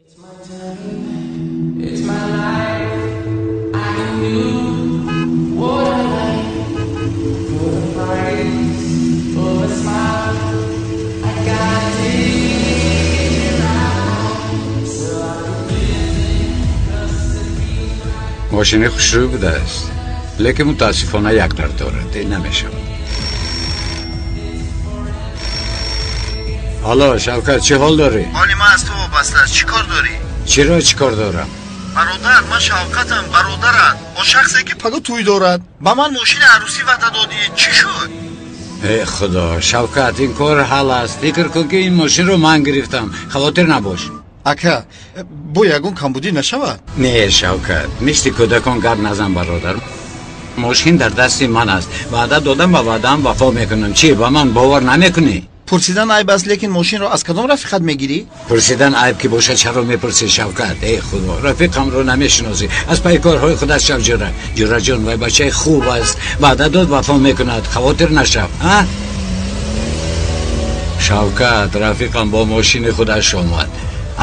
It's my life. I can do what I like for the price of a smile. I got it right, so I can live 'cause it feels right. Мошини хушрӯй будааст, лекин мутаассифона як дар дорад, ин намешавад. Алло, Шавкат, чӣ ҳол дорӣ? Ҳоли ман аз ту вобаста аст. Чӣ кор дорӣ? Чиро чӣ кор дорам? Бародар, ман Шавкатам, бародарат. Он шахсе ки паго тӯй дорад. Ба ман мошини арӯсӣ ваъда додӣ. Чӣ шуд? Эй худо, Шавкат, ин кор ҳал аст. Фикр кун ки ин мошинро ман гирифтам. Хавотир набош. Ака, бо ягон камбудӣ нашавад? Не, Шавкат, мисли кӯдакон гап назан, бародар. Мошин дар дасти ман аст. Ваъда додам ва ваъдаам вафо мекунам. Чӣ, ба ман бовар намекунӣ? Пурсидан айб аст, лекин мошинро аз кадом рафиқат мегирӣ? Пурсидан айб ки бошад, чаро мепурсӣ, Шавкат? Эй худо, рафиқамро намешиносӣ. Аз пайи корҳои худат шав, Ҷура. Ҷураҷон, вай бачаи хуб аст. Ваъда дод, вафо мекунад. Хавотир нашав, а? Шавкат, рафиқам бо мошини худаш омад.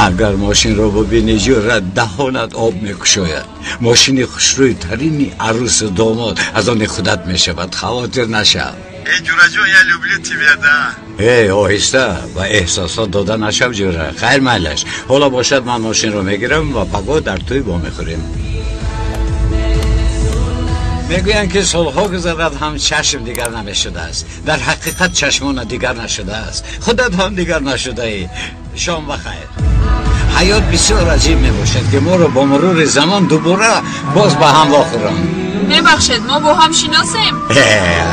Агар мошинро бубинӣ, Ҷура, даҳонат об мекушояд. Мошини хушрӯйтарини арӯсу домод аз они худат мешавад. Хавотир нашав. Эй, Ҷураҷон, я люблю тебя, да. Эй, оҳиста, ба эҳсосот дода нашав, Ҷура. Хайр, майлаш. Ҳоло бошад, ман мошинро мегирам ва паго дар тӯй вомехӯрем. Мегӯянд ки солҳо гузарад ҳам чашм дигар намешудааст. Дар ҳақиқат чашмона дигар нашудааст. Худат ҳам дигар нашудаӣ. Шом ба хайр. Ҳаёт бисёр аҷиб мебошад ки моро бо мурури замон дубора боз ба ҳам вохӯранд. Мебахшед, мо бо ҳам шиносем?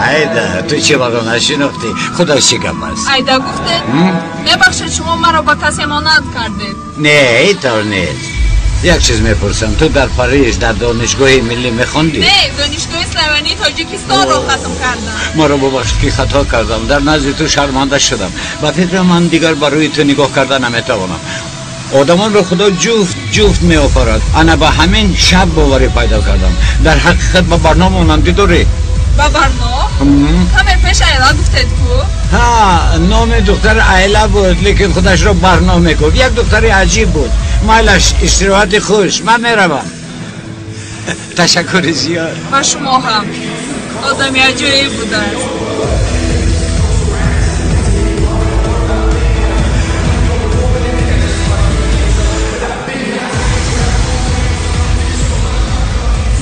Айда, ту чӣ маро нашинохтӣ? Худо чӣ гап аст? Айда гуфтед? Мебахшед, шумо маро ба касе монанд кардед. Не, ин тавр нест. Як чиз мепурсам, ту дар Париж дар донишгоҳи миллӣ мехондӣ? Не, донишгоҳи славянии Тоҷикистонро хатм кардам. Маро бубахшед ки хато кардам, дар назди ту шарманда шудам. Ба фикрам ман дигар ба рӯи ту нигоҳ карда наметавонам. Одамонро худо ҷуфт ҷуфт меофарад. Ана ба ҳамин шаб боварӣ пайдо кардам. Дар ҳақиқат ба Барно монандӣ дорӣ. Ба Барно? Каме пеш Айла гуфтед ку? Ҳа, номи духтар Айла буд, лекин худашро Барно мегуфт. Як духтари аҷиб буд. Майлаш, истироҳати хуш, ман меравам. Ташаккури зиёд. Ба шумо ҳам. Одами аҷоиб будааст.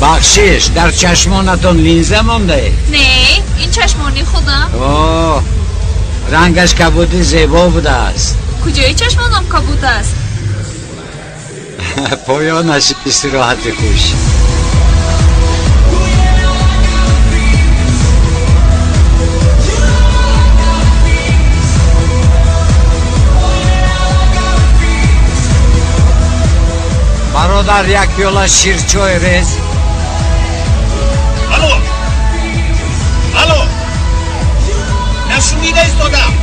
Бахшиш, дар чашмонатон линза мондаед? Не, ин чашмони худам. О, рангаш кабуди зебо будааст. Куҷои чашмонам кабуд аст? Поёнаш, истироҳати хуш. Бародар, як пиёла ширчой рез. Алло! Алло! Нашунида истодам!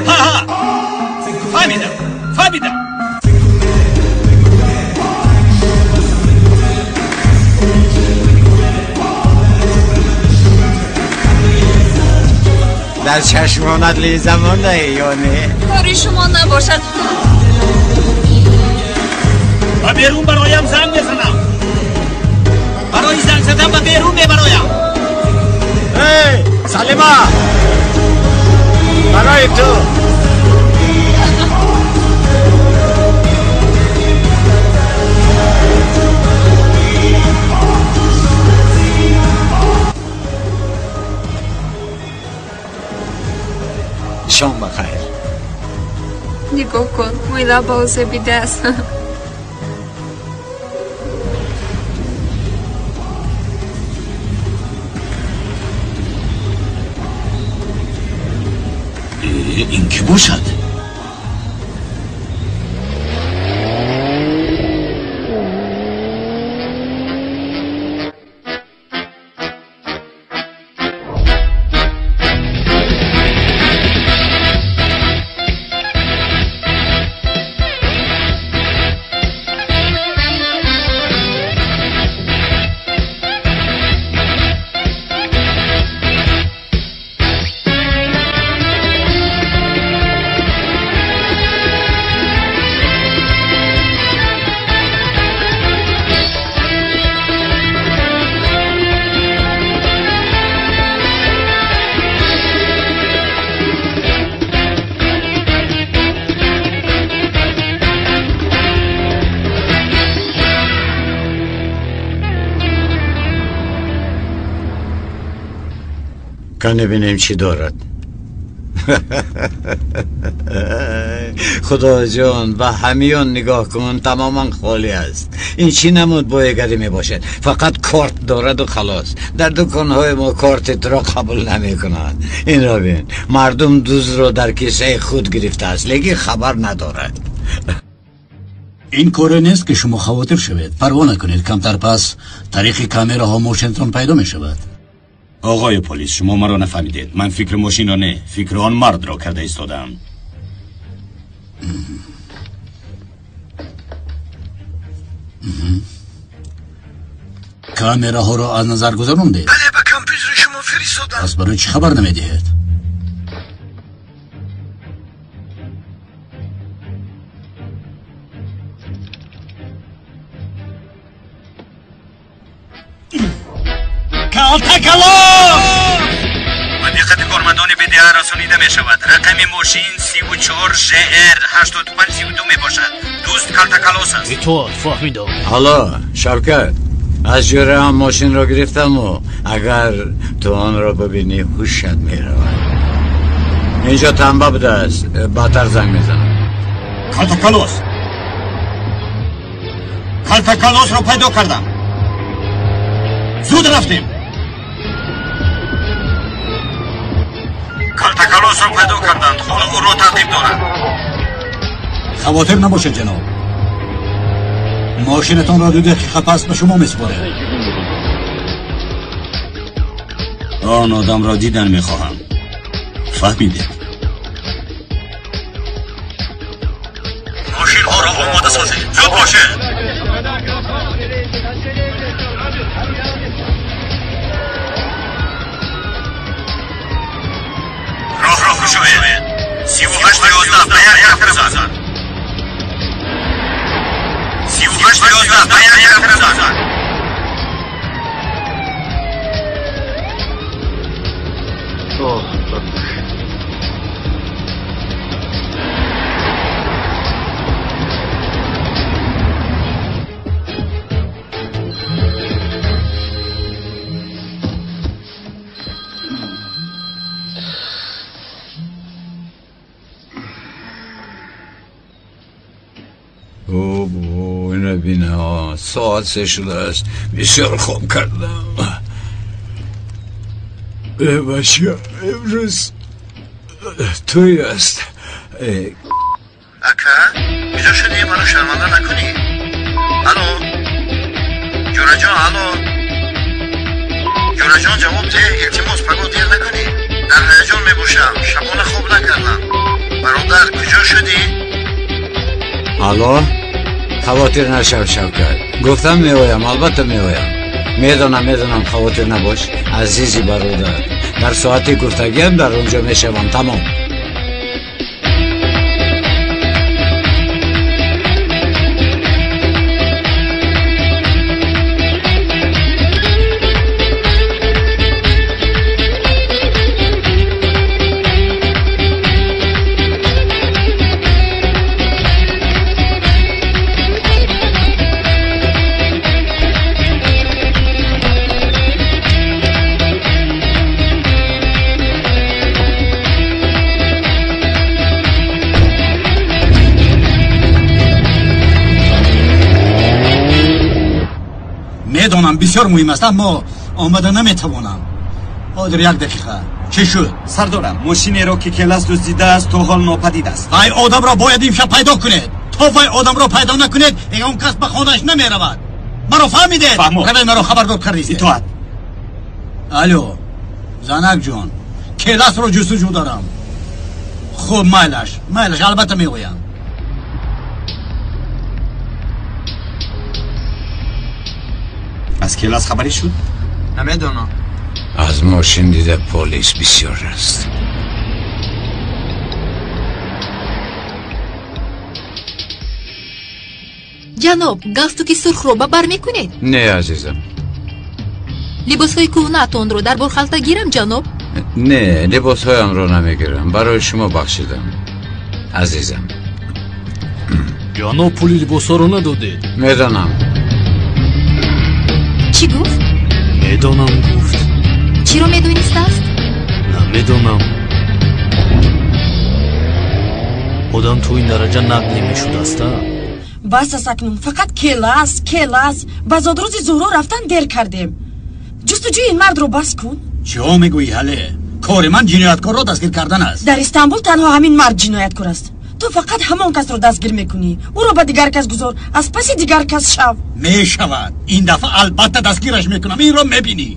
Ҳа-ҳа! Фаҳмидам! Фаҳмидам! Дар чашмонат линза мондаи ё не? Кори шумо набошад. Ба берун бароям занг мезанам. Барои занг задан ба берун мебароям. Эй, Салима! Барои ту. Шом ба хайр. Нигоҳ кун, мӯи лаба озебидааст. Ин кӣ бошад? Кане бинем чӣ дорад. Худоҷон, ба ҳамиён нигоҳ кун, тамоман холӣ аст. Ин чӣ намуд боигарӣ мебошад? Фақат корт дораду халос. Дар дуконҳои мо корти туро қабул намекунанд. Инро бин, мардум дуздро дар кисаи худ гирифтааст, лекин хабар надорад. Ин коре нест ки шумо хавотир шавед. Парво накунед, камтар пас тариқи камераҳо мошинтон пайдо мешавад. Оғои полис, шумо маро нафаҳмидед. Ман фикри мошинро не, фикри он мардро карда истодаам. Камераҳоро аз назар гузарондед? Бале, ба компютери шумо фиристодам. Пас барои чӣ хабар намедиҳед? Калтакалос! Ба диққати кормандони БДА расонида мешавад. Рақами мошин 34 ЖР 8532 мебошад. Дӯст Калтакалос аст. Итоат, фаҳмидам. Алло, Шавкат, аз ҷӯраам мошинро гирифтаму агар ту онро бибинӣ ҳушат меравад. Инҷо танба будааст, баъдтар занг мезанам. Калтакалос! Калтакалосро пайдо кардам. Зуд рафтем. Калтакалосро пайдо карданд. Ҳоло ӯро таъқиб доранд. Хавотир набошед, ҷаноб. Мошинатонро 2 дақиқа пас ба шумо месупорем. Он одамро дидан мехоҳам. Фаҳмидед? Мошинҳоро омода созед. Зуд бошед. Роҳро кушоед. 38-11 ба як тараф гузар. 38-11 ба як тараф гузар. ساعت 3 شده است. بسیار خواب کردم. بچه امروز توی است. اکا کجا شدی؟ منو شرمنده نکنی. الو جورا جان، الو جورا جان، جواب ده. التماس پگاه دیر نکنی. در هیجان میباشم، شبانه خواب نکردم. برادر کجا شدی؟ الو، خواطر نشو شوکت. گفتم میآیم، البته میآیم. میدانم، خواطر نباش عزیزی برادر. در ساعتی گفتگیم در اونجا میشوم. تمام. медонам бисёр муҳим аст, аммо омада наметавонам. Ҳозир як дақиқа. Чӣ шуд? Сардорам, мошинеро ки Келас дуздидааст то ҳол нопадид аст. Вай одамро бояд имшаб пайдо кунед. То вай одамро пайдо накунед, ягон кас ба хонааш намеравад. Маро фаҳмидед? Равед, маро хабардор кардед. Итоат. Алло, занак ҷон, Келасро ҷустуҷӯ дорам. Хуб, майлаш, майлаш, албатта меоям. Аз Келас хабарӣ шуд? Намедонам. Аз мошин дида полис бисёр аст. Ҷаноб, галстуки сурхро ба бар мекунед? Не, азизам. Либосҳои кӯҳнаатонро дар борхалта гирам, ҷаноб? Не, либосҳоямро намегирам. Барои шумо бахшидам, азизам. Ҷаноб, пули либосҳоро надодед. Медонам. Чӣ гуфт? Медонам гуфт. Чиро медонистааст? Медонам. Одам то ин дараҷа нақлӣ мешудааст, а? Бас аст акнун, фақат келас, келас. Ба зодрӯзи Зуҳро рафтан дер кардем. Ҷустуҷӯи ин мардро бас кун. Чиҳо мегӯӣ, ҳале? Кори ман ҷинояткорро дастгир кардан аст. Дар Истанбул танҳо ҳамин мард ҷинояткор аст. Ту фақат ҳамон касро дастгир мекунӣ. Ӯро ба дигар кас гузор, аз паси дигар кас шав. Мешавад. Ин дафъа албатта дастгираш мекунам. Инро мебинӣ.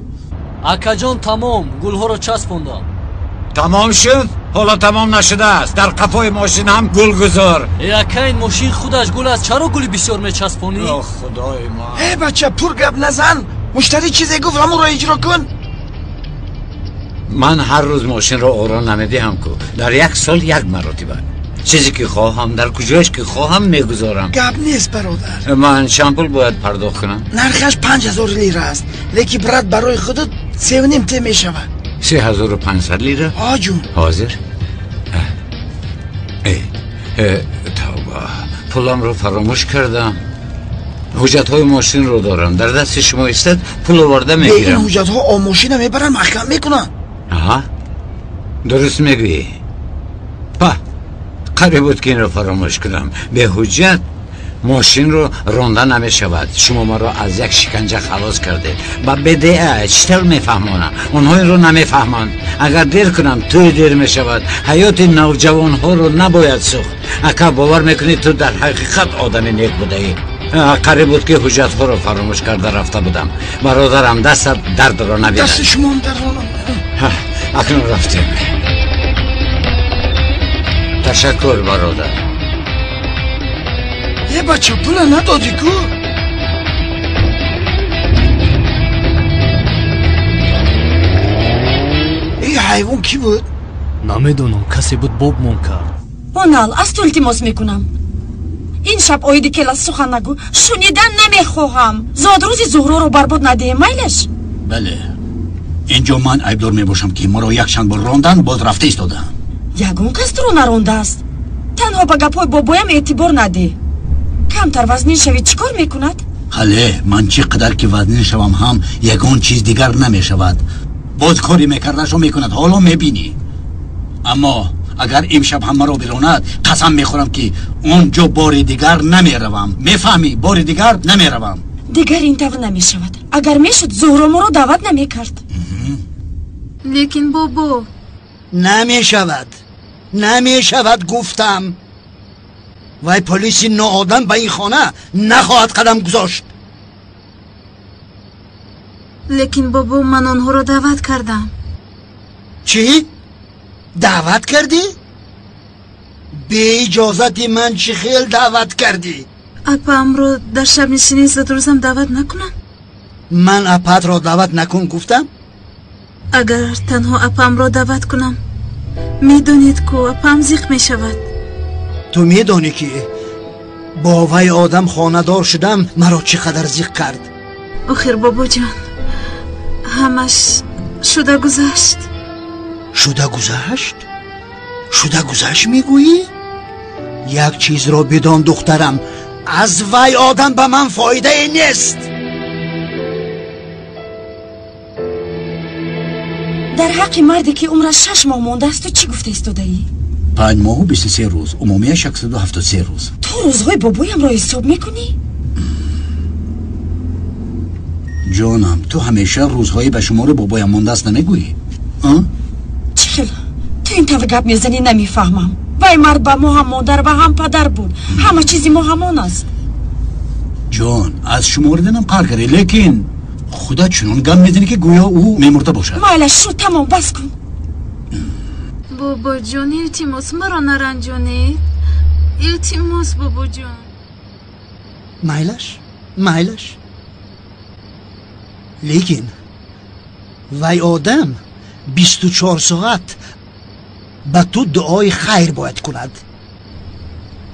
Акаҷон, тамом, гулҳоро часпондам. Тамом шуд? Ҳоло тамом нашудааст. Дар қафои мошин ҳам гул гузор. Э, ака, ин мошин худаш гул аст. Чаро гули бисёр мечаспонӣ? О, худои ман. Э, бача, пур гап назан. Муштарӣ чизе гуфт, ҳамонро иҷро кун. Ман ҳар рӯз мошинро оро намедиҳам ку. Дар як сол як маротиба. Чизе ки хоҳам, дар куҷояш ки хоҳам мегузорам. Гап нест, бародар. Ман чанд пул бояд пардохт кунам? Нархаш 5000 лира аст, лекин брат барои худат 3,5 те мешавад. 3500 лира? Ҳа, ҷун. Ҳозир? Тавба, пуламро фаромӯш кардам. Ҳуҷҷатҳои мошинро дорам. Дар дасти шумо истад, пул оварда мегирам. Ин ҳуҷҷатҳо о мошина мебаранд, маҳкам мекунанд. Аҳа, дуруст мегӯӣ. Па, қариб буд ки инро фаромӯш кунам. Бе ҳуҷҷат мошинро ронда намешавад. Шумо маро аз як шиканҷа халос кардед. Ба БДА чӣ тавр мефаҳмонам? Онҳо инро намефаҳманд. Агар дер кунам, тӯй дер мешавад. Ҳаёти навҷавонҳоро набояд сӯхт. Ака, бовар мекунӣ, ту дар ҳақиқат одами нек будаӣ. Қариб буд ки ҳуҷҷатҳоро фаромӯш карда рафта будам. Бародарам, дастат дардро набинад. Дасти шумоам дардро набинад. Акнун рафтем. Ташаккур, бародар. Э, бача, пула надодӣ ку? Ин ҳайвон кӣ буд? Намедонам, касе буд бобмон кард. Онал, аз ту илтимос мекунам. Ин шаб оиди келас сухан нагӯ. Шунидан намехоҳам. Зодрӯзи Зуҳроро барбод надиҳем, майлаш? Бале. Инҷо ман айбдор мебошам, ки маро якчанд бор рондан, боз рафта истодаам. Ягон кас туро нарондааст. Танҳо ба гапҳои бобоям эътибор надеҳ. Камтар вазнин шавӣ, чӣ кор мекунад? Ҳале, ман чӣ қадар ки вазнин шавам ҳам ягон чиз дигар намешавад. Боз кори мекардашо мекунад, ҳоло мебинӣ. Аммо агар имшаб ҳам маро биронад, қасам мехӯрам ки он ҷо бори дигар намеравам. Мефаҳмӣ? Бори дигар намеравам. Дигар ин тавр намешавад. Агар мешуд, Зуҳро моро даъват намекард. Лекин бобо, намешавад. Намешавад гуфтам. Вай полиси ноодам ба ин хона нахоҳад қадам гузошт. Лекин бобо, ман онҳоро даъват кардам. Чӣ? Даъват кардӣ? Бе иҷозати ман чӣ хел даъват кардӣ? Апаамро дар шабнишинии зодрӯзам даъват накунам? Ман апаатро даъват накун гуфтам? Агар танҳо апаамро даъват кунам, медонед ку апаам зиқ мешавад. Ту медонӣ ки бо вай одам хонадор шудам маро чӣ қадар зиқ кард. Охир бобоҷон, ҳамаш шуда гузашт. Шуда гузашт? Шуда гузашт мегӯӣ? Як чизро бидон, духтарам, аз вай одам ба ман фоидае нест. Дар ҳаққи марде ки умраш 6 моҳ мондааст, ту чӣ гуфта истодаӣ? 5 моҳу 23 рӯз, умумияш 173 рӯз. Ту рӯзҳои бобоямро ҳисоб мекунӣ? Ҷонам, ту ҳамеша рӯзҳои ба шумори бобоям мондааст намегӯӣ? Чӣ хел? Ту ин тавр гап мезанӣ, намефаҳмам. Вай мард ба мо ҳам модар ва ҳам падар буд. Ҳама чизи мо ҳамон аст. Ҷон, аз шумориданам қар кардӣ, лекин худат чунон гап мезанӣ ки гӯё ӯ мемурда бошад. Майлаш, шуд, тамом, бас кун. Бобоҷон, илтимос, маро наранҷонед. Илтимос, бобоҷон. Майлаш, майлаш. Лекин вай одам 24 соат ба ту дуои хайр бояд кунад.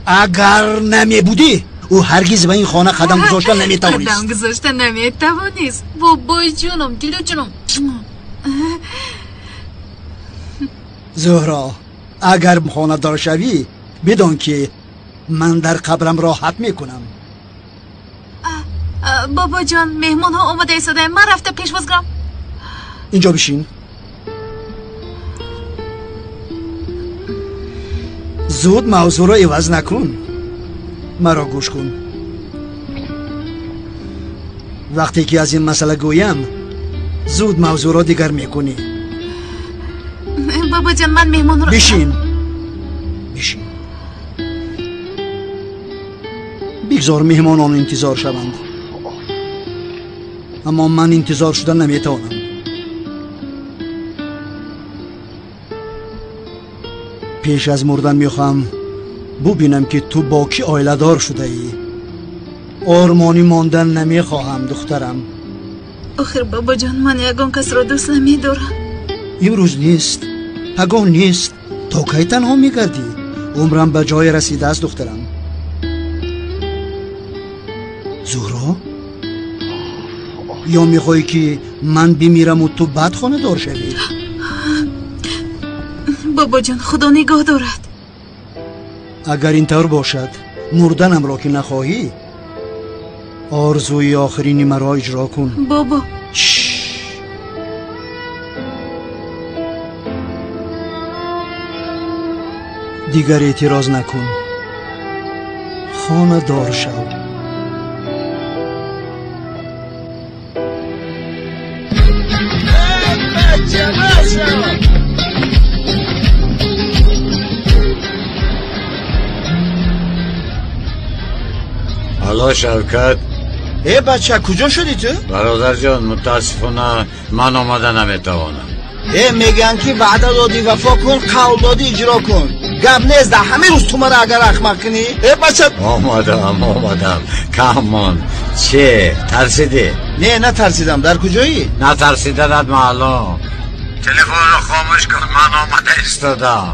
Агар намебудӣ, ӯ ҳаргиз ба ин хона қадам гузошта наметавонист. Қадам гузошта наметавонист. Бобоҷоном, дилоҷоном. Зуҳро, агар хонадор шавӣ, бидон ки ман дар қабрам роҳат мекунам. Бобоҷон, меҳмонҳо омода истодаем. Ман рафта пешвоз гирам. Инҷо бишин. Зуд мавзӯъро иваз накун. Маро гӯш кун. Вақте ки аз ин масъала гӯям, зуд мавзӯъро дигар мекунӣ. Бобоҷон, ман меҳмонро бишин. Бишин. Бигзор меҳмонон интизор шаванд. Аммо ман интизор шуда наметавонам. Пеш аз мурдан мехоҳам бубинам, ки ту бо кӣ оиладор шудаӣ. Ормонӣ мондан намехоҳам, духтарам. Охир бобоҷон, ман ягон касро дӯст намедорам. Имрӯз нест, пагоҳ нест. То кай танҳо мегардӣ? Умрам ба ҷое расидааст, духтарам. Зуҳро, ё мехоҳӣ, ки ман бимираму ту баъд хонадор шавӣ? Бобоҷон, худо нигоҳ дорад. Агар ин тавр бошад, мурданамро ки нахоҳӣ, орзуи охирини маро иҷро кун. Бобо, дигар эътироз накун. Хонадор шав. Алло, Шавкат. Э, бача, куҷо шудӣ ту? Бародарҷон, мутаассифона ман омада наметавонам. Э, мегӯянд, ки ваъда додӣ вафо кун, қавл додӣ иҷро кун. Гап нест, дар ҳамин рӯз ту мара агар ахмақ кунӣ. Э, бача. Омадам, омадам. Кам монд. Че, тарсидӣ? Не, натарсидам. Дар куҷоӣ? Натарсиданат маълум. Телефонро хомӯш кун, ман омада истодам.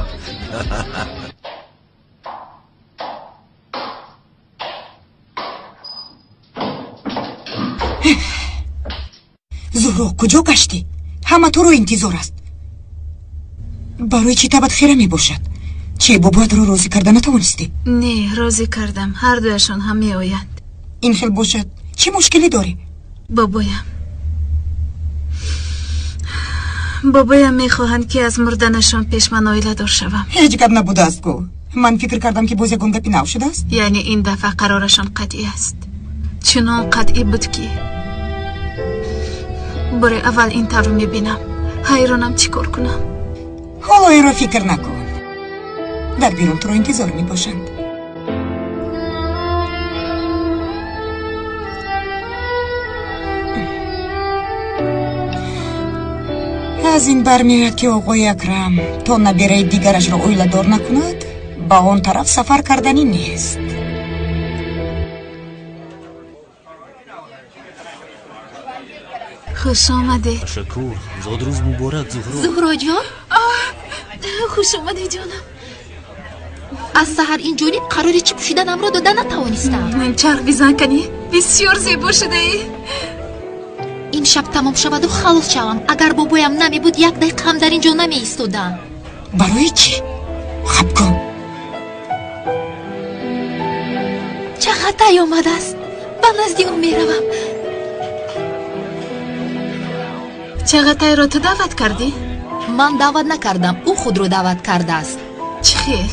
Зуҳро, куҷо гаштӣ? Ҳама туро интизор аст. Барои чӣ табат хира мебошад? Чӣ, бобоятро розӣ карда натавонистӣ? Не, розӣ кардам. Ҳар дуяшон ҳам меоянд. Ин хел бошад, чӣ мушкилӣ дорӣ? Бобоям мехоҳанд, ки аз мурданашон пеш ман оиладор шавам. Ҳеҷ гап набудааст ку. Ман фикр кардам, ки боз ягон гапи нав шудааст. Яъне ин дафъа қарорашон қатъӣ аст. Чунон қатъӣ буд, ки бори аввал ин тавр мебинам. Ҳайронам, чӣ кор кунам. Ҳоло инро фикр накун. Дар берун туро интизор мебошанд. Аз ин бармеояд, ки оғои Акрам то набераи дигарашро оиладор накунад, ба он тараф сафар карданӣ нест. Хуш омадед. Ташаккур. Зодрӯз муборак, Зуҳро. Зуҳроҷон, хуш омадӣ, ҷонам. Аз саҳар ин ҷониб қарори чӣ пӯшиданамро дода натавонистам. Чарх бизан, канӣ. Бисёр зебо шудаӣ. Ин шаб тамом шаваду халос шавам. Агар бобоям намебуд, як дақиқа ҳам дар ин ҷо намеистодам. Барои чӣ? Хаб кун. Чағатай омадааст. Ба назди ӯ меравам. Чағатайро ту даъват кардӣ? Ман даъват накардам, ӯ худро даъват кардааст. Чӣ хел?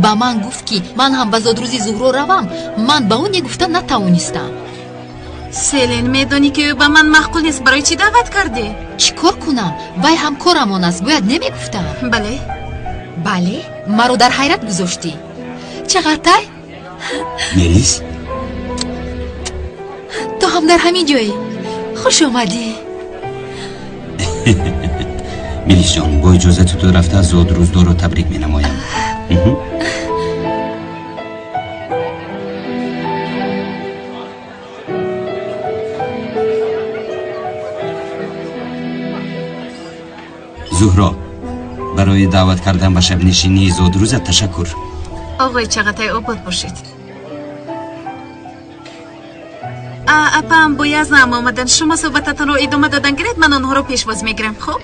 Ба ман гуфт, ки ман ҳам ба зодрӯзи Зуҳро равам. Ман ба ӯ не гуфта натавонистам. Селин, медонӣ, ки ӯ ба ман маъқул нест. Барои чӣ даъват кардӣ? Чӣ кор кунам? Вай ҳамкорамон аст, бояд немегуфтам. Бале. Бале, маро дар ҳайрат гузоштӣ. Чағатай? Мелис? Ту ҳам дар ҳамин ҷоӣ. Хуш омадӣ. Мелисҷон, бо иҷозати ту рафта зодрӯздорро табрик менамоям. Зуҳро, барои даъват кардан ба шабнишинии зодрӯзат ташаккур. Оғои Чағатай, обод бошед. Апаам бо Язнаам омаданд. Шумо суҳбататонро идома додан гиред, ман онҳоро пешвоз мегирам. Хуб?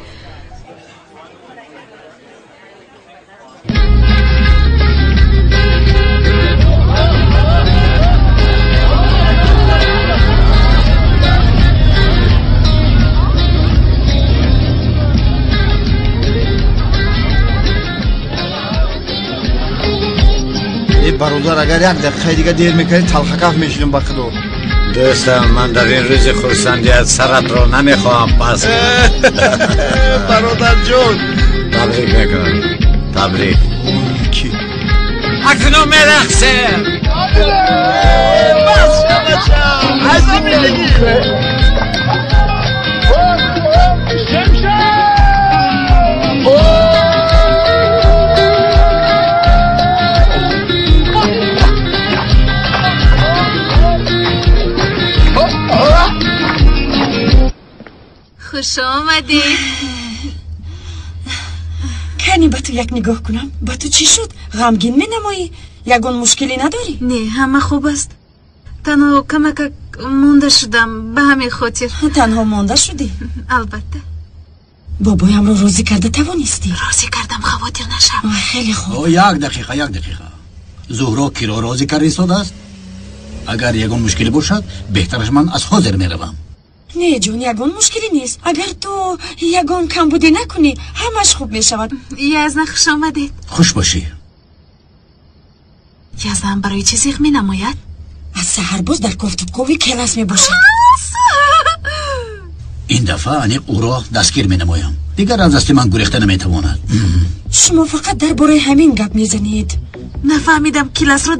Бародар, агар як дақиқаи дига дер мекардӣ, талхакаф мешудем ба худо. Дӯстам, ман дар ин рӯзи хурсандият саратро намехоҳам пас. Бародарҷон, табрик мекунам, табрик. Акнун мерақсем. Бас бачам, азимидагӣ. Хуш омадӣ. Кани ба ту як нигоҳ кунам. Ба ту чӣ шуд? Ғамгин менамоӣ? Ягон мушкилӣ надорӣ? Не, ҳама хуб аст. Танҳо камакак монда шудам, ба ҳамин хотир. Танҳо монда шудӣ? Албатта. Бобоямро розӣ карда тавонистӣ? Розӣ кардам, хавотир нашав. Хеле хуб. Як дақиқа, як дақиқа. Зуҳро киро розӣ карда истодааст? Агар ягон мушкилӣ бошад, беҳтараш ман аз ҳозир меравам. Не ҷон, ягон мушкилӣ нест. Агар ту ягон камбудӣ накунӣ, ҳамаш хуб мешавад. Язна, хуш омадед. Хуш бошӣ. Язна барои чӣ зиқ менамояд? Аз саҳар боз дар кофтукови келас мебошад. Ин дафъа аниқ ӯро дастгир менамоям. Дигар аз дасти ман гурехта наметавонад. Шумо фақат дар бораи ҳамин гап мезанед. Нафаҳмидам, келасро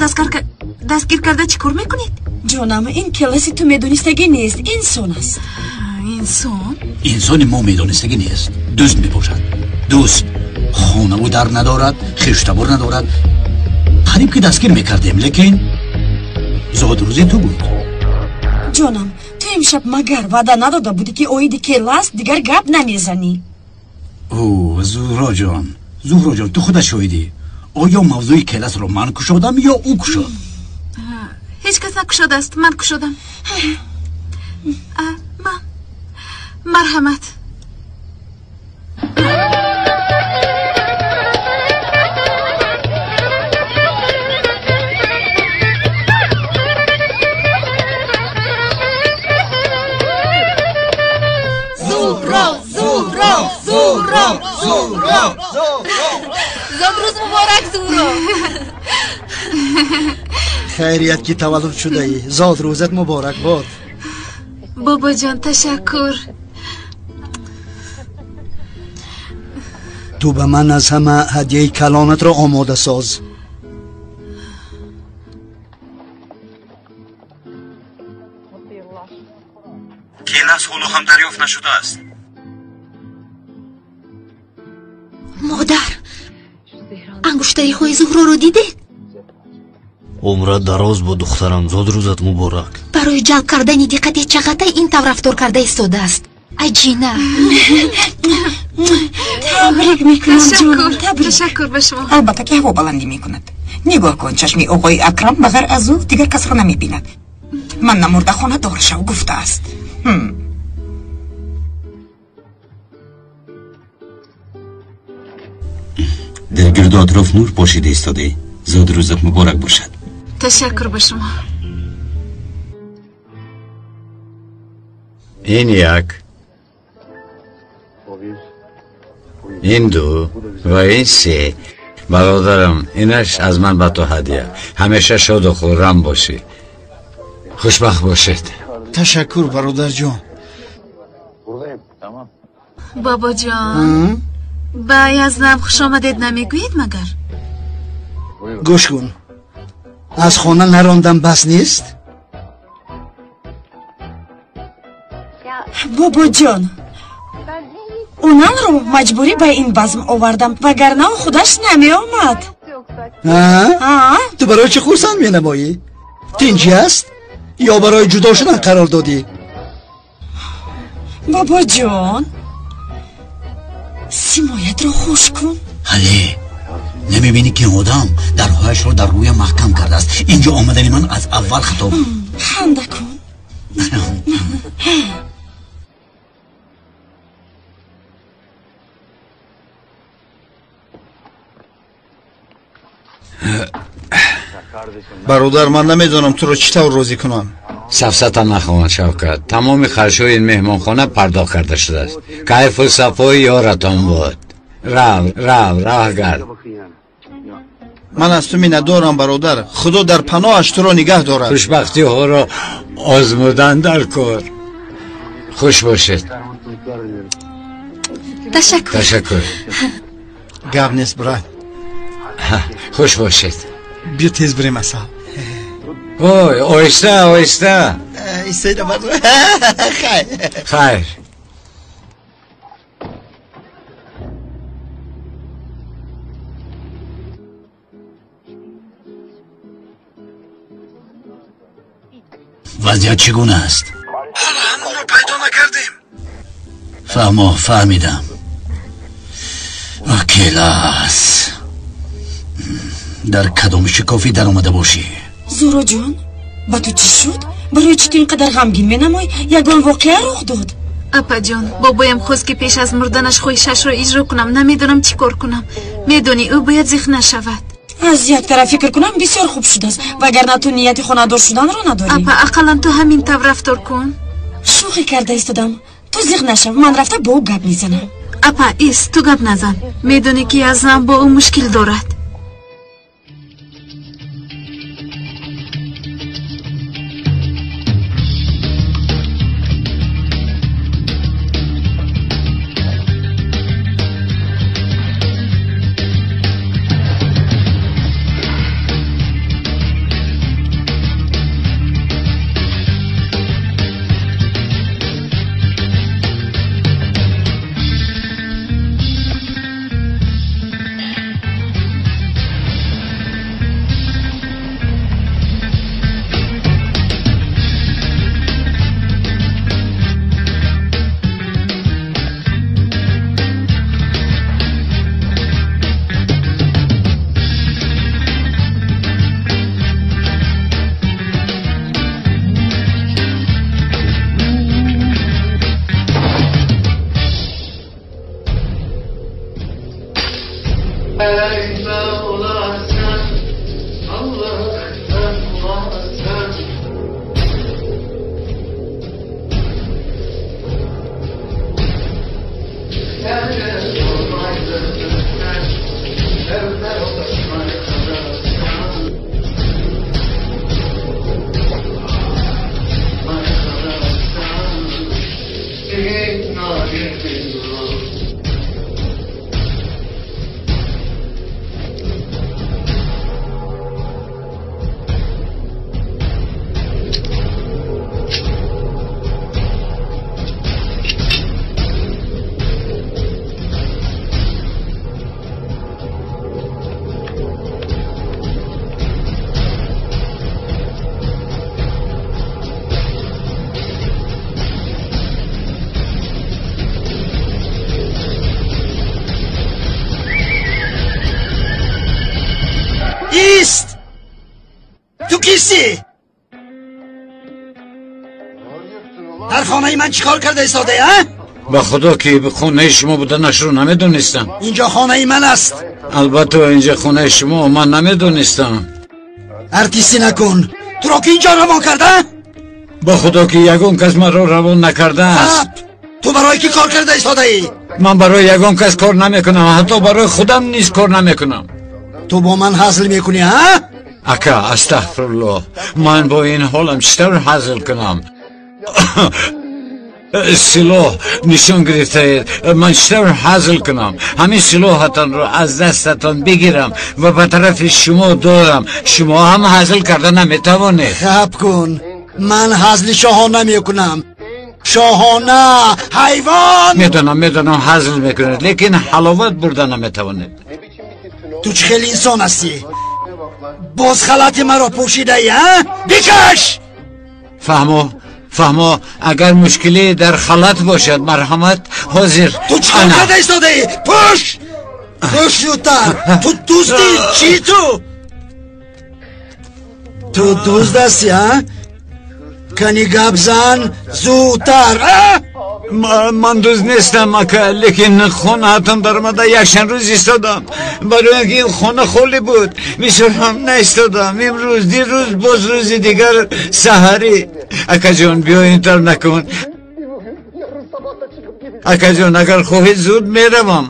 дастгир карда чӣ кор мекунед? Ҷонам, ин келаси ту медонистагӣ нест, инсон аст. Инсон? Инсони мо медонистагӣ нест. Дӯст мебошад. Дӯст хонаву дар надорад, хештабор надорад. Қариб ки дастгир мекардем, лекин зодрӯзи ту буд. Ҷонам, ту имшаб магар ваъда надода будӣ, ки оиди келас дигар гап намезанӣ? О, Зуҳроҷон, Зуҳроҷон, ту худат шоҳидӣ. Оё мавзӯи келасро ман кушодам ё ӯ кушод? Ҳеҷ кас накушодааст, ман кушодам. Ман. Марҳамат. Зуҳро, Зуҳро, Зуҳро, Зуҳро, Зуҳро. Зодрӯз муборак, Зуҳро. Хайрият ки таваллуд шудаӣ, зодрӯзат муборак бод. Бобоҷон, ташаккур. Ту ба ман аз ҳама ҳадияи калонатро омода соз. Келас ҳоло ҳам дарёфт нашудааст. Модар, ангуштариҳои Зуҳроро дидед? Умрат дароз бо духтарам, зодрӯзат муборак. Барои ҷалб кардани диққати Чағатай ин тавр рафтор карда истодааст. Аҷина. Табрик мекунам ҷонам, табрик. Ташаккур ба шумо. Албатта ки ҳаво баландӣ мекунад. Нигоҳ кун, чашми оғои Акрам ба ғайр аз ӯ дигар касро намебинад. Ман намурда хонадор шав гуфтааст. Дар гирду атроф нур пошида истодаӣ. Зодрӯзат муборак бошад. Ташаккур ба шумо. Ин як, ин ду ва ин се. Бародарам, инаш аз ман ба ту ҳадия. Ҳамеша шоду хуррам бошӣ, хушбахт бошед. Ташаккур, бародарҷон. Бобоҷон, ба Язнам хуш омадед намегӯед магар? Гӯш кун, аз хона нарондам бас нест? Бобоҷон, унанро маҷбурӣ ба ин базм овардам, вагарна ӯ худаш намеомад. Ту барои чӣ хурсанд менамоӣ? Тинҷӣ аст ё барои ҷудо шудан қарор додӣ? Бобоҷон, симоятро хуш кун. Ҳале намебинӣ ки одам дарҳояшро дар рӯям маҳкам кардааст. Инҷо омадани ман аз аввал хато буд. Ханда кун. Бародар, ман намедонам туро чӣ тавр розӣ кунам. Сафсата нахоҳанд, Шавкат. Тамоми харҷҳои ин меҳмонхона пардохт карда шудааст. Кайфу сафои ёратон буд. Рав, рав, роҳ гард. Ман аз ту миннатдорам, бародар. Худо дар паноҳаш туро нигаҳ дорад. Хушбахтиҳоро озмудан дар кор. Хуш бошед. Ташаккур. Ташаккур. Гап нест, брат. Хуш бошед. Биё тез бирем, асал. Ой, оҳиста, оҳиста. Истеда, хайр. Хайр. Вазъият чӣ гуна аст? Ҳоло ҳамонро пайдо накардем. Фаҳмо, фаҳмидам. Келас, дар кадом шикофӣ даромада бошӣ? Зуҳроҷон, ба ту чӣ шуд? Барои чӣ ту ин қадар ғамгин менамоӣ? Ягон воқеа рух дод? Апаҷон, бобоям хост, ки пеш аз мурданаш хоҳишашро иҷро кунам. Намедонам чӣ кор кунам. Медонӣ, ӯ бояд зиқ нашавад. Аз як тараф фикр кунам, бисёр хуб шудааст, вагарна ту нияти хонадор шуданро надорӣ. Апа, ақаллан ту ҳамин тавр рафтор кун. Шӯхӣ карда истодам. Ту зиқ нашав, ман рафта бо ӯ гап мезанам. Апа, ис, ту гап назан. Медонӣ, ки Азам бо ӯ мушкил дорад. Ист! Ту кистӣ? Дар хонаи ман чӣ кор карда истодаӣ, а? Ба худо, ки хонаи шумо буданашро намедонистам. Инҷо хонаи ман аст. Албатта, инҷо хонаи шумо, ман намедонистам. Артистӣ накун. Туро ки инҷо равон карда? Ба худо, ки ягон кас маро равон накардааст. Ту барои кӣ кор карда истодаӣ? Ман барои ягон кас кор намекунам, ҳатто барои худам низ кор намекунам. Ту бо ман ҳазл мекунӣ, а? Ака, астағфируллоҳ, ман бо ин ҳолам чӣ тавр ҳазл кунам? Силоҳ нишон гирифтаед, ман чӣ тавр ҳазл кунам? Ҳамин силоҳатонро аз дастатон бигирам ва ба тарафи шумо дорам, шумо ҳам ҳазл карда наметавонед. Хаб кун, ман ҳазли шоҳона мекунам. Шоҳона, ҳайвон! Медонам, медонам, ҳазл мекунед, лекин ҳаловат бурда наметавонед. Ту чӣ хеле инсон ҳастӣ? Боз халати маро пӯшидаӣ, а? Бикаш! Фаҳмо, фаҳмо, агар мушкиле дар халат бошад, марҳамат, ҳозир. Ту чӣ кор карда истодаӣ? Пӯш! Пӯш зудтар! Ту дузди чӣ ту? Ту дузд ҳастӣ, а? Кани гап зан зудтар, а? Ман дузд нестам, ака, лекин хонаатон даромада якчанд рӯз истодам. Барои ин ки ин хона холӣ буд, бисёр ҳам наистодам. Имрӯз, дирӯз, боз рӯзи дигар саҳарӣ. Акаҷон, биё ин тавр накун. Акаҷон, агар хоҳед, зуд меравам.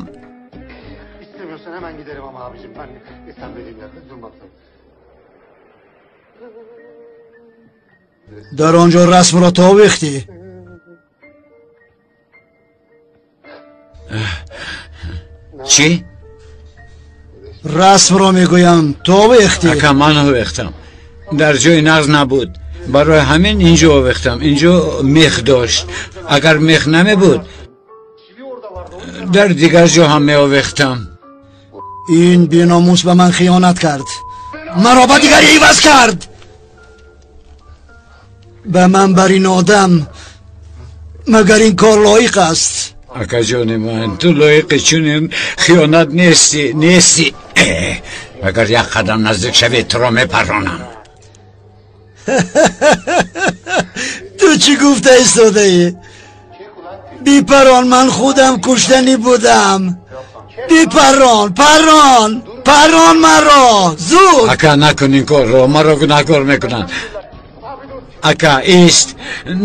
Дар он ҷо расмро то овехтӣ? Чӣ? Расмро мегӯям, то овехтӣ? Ака, ман овехтам. Дар ҷои нағз набуд. Барои ҳамин инҷо овехтам. Инҷо мех дошт. Агар мех намебуд, дар дигар ҷо ҳам меовехтам. Ин беномус ба ман хиёнат кард. Маро ба дигаре иваз кард. Ба ман бар ин одам магар ин кор лоиқ аст? Акаҷони ман, ту лоиқи чунин хиёнат нестӣ, нестӣ. Агар як қадам наздик шавӣ, туро мепаронам. Ту чӣ гуфта истодаӣ? Бипарон, ман худам куштанӣ будам. Бипарон, парон, парон маро, зуд. Ака, накун ин корро, маро гунаҳкор мекунанд. Ака, ист,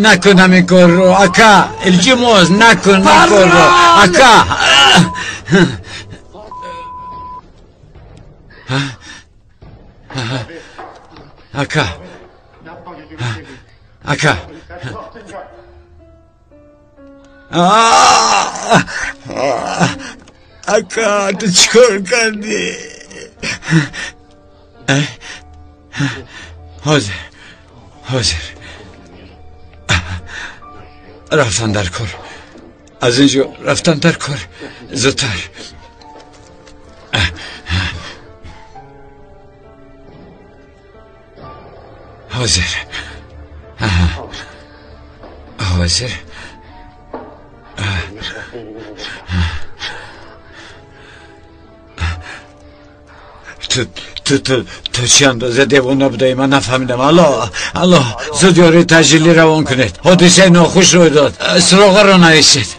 накунам ин корро. Ака, илтимос, накун ин корро. Ака. Ака, ака. Ака, ту чӣ кор кардӣ? Ҳозир, ҳозир. Рафтан дар кор. Аз ин ҷо рафтан дар кор. Зудтар. Ҳозир. Ҳозир. Ту чӣ андоза девона будаӣ, ман нафаҳмидам. Алло, алло, зуд ёрии таъҷилӣ равон кунед. Ҳодисаи нохуш рӯй дод. Суроғаро нависед.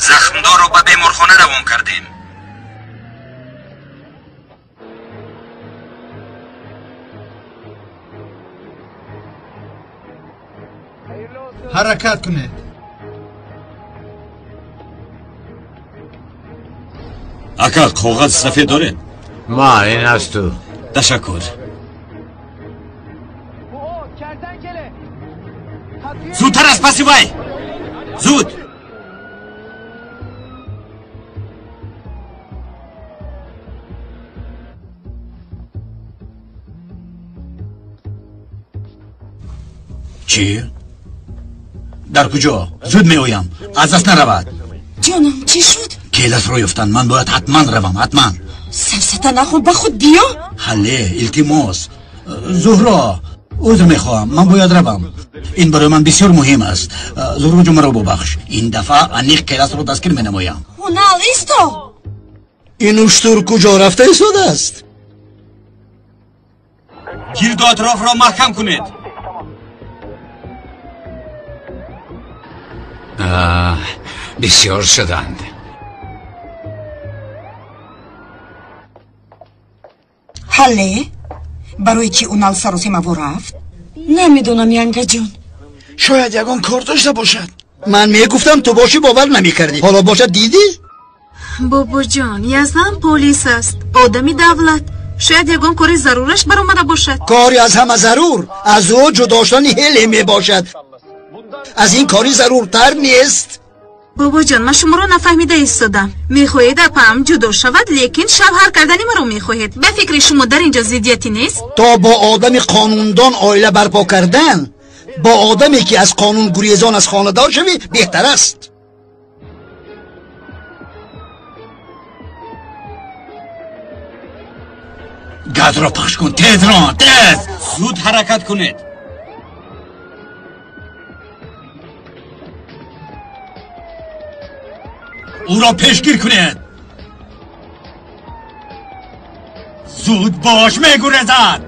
Захмдорро ба беморхона равон кардем. Ҳаракат кунед. Ака, коғази сафед доред? Ма, ин аз ту. Ташаккур. Зудтар аз паси вай! Зуд! Чӣ? Дар куҷо? Зуд меоям. Аз даст наравад. Ҷонам, чӣ шуд? Келасро ёфтанд. Ман бояд ҳатман равам, ҳатман. Сафсата нахӯр, ба худ биё. Ҳалле, илтимос. Зуҳро, узр мехоҳам, ман бояд равам. Ин барои ман бисёр муҳим аст. Зуҳро ҷон, маро бубахш. Ин дафъа аниқ келасро дастгир менамоям. Ҳунал, исто! Ин уштур куҷо рафта истодааст? Гирду атрофро маҳкам кунед. Бисёр шуданд. Ҳалле, барои чӣ Унал саросемаво рафт? Намедонам, янгаҷон. Шояд ягон кор дошта бошад. Ман мегуфтам ту бошӣ, бовар намекардӣ. Ҳоло бошад, дидӣ? Бобоҷон, Яздан полис аст, одами давлат. Шояд ягон кори зарураш баромада бошад. Кори аз ҳама зарур аз ӯ ҷудо шудани ҳеле мебошад. Аз ин кори заруртар нест. Бобоҷон, ман шуморо нафаҳмида истодам. Мехоҳед апаам ҷудо шавад, лекин шавҳар кардани маро мехоҳед. Ба фикри шумо дар ин ҷо зиддияте нест? То бо одами қонундон оила барпо кардан, бо одаме ки аз қонун гурезон аз хонадор шавӣ беҳтар аст. Газро пахш кун, тез рон, тез! Зуд ҳаракат кунед. Ӯро пешгир кунед. Зуд бош, мегурезад.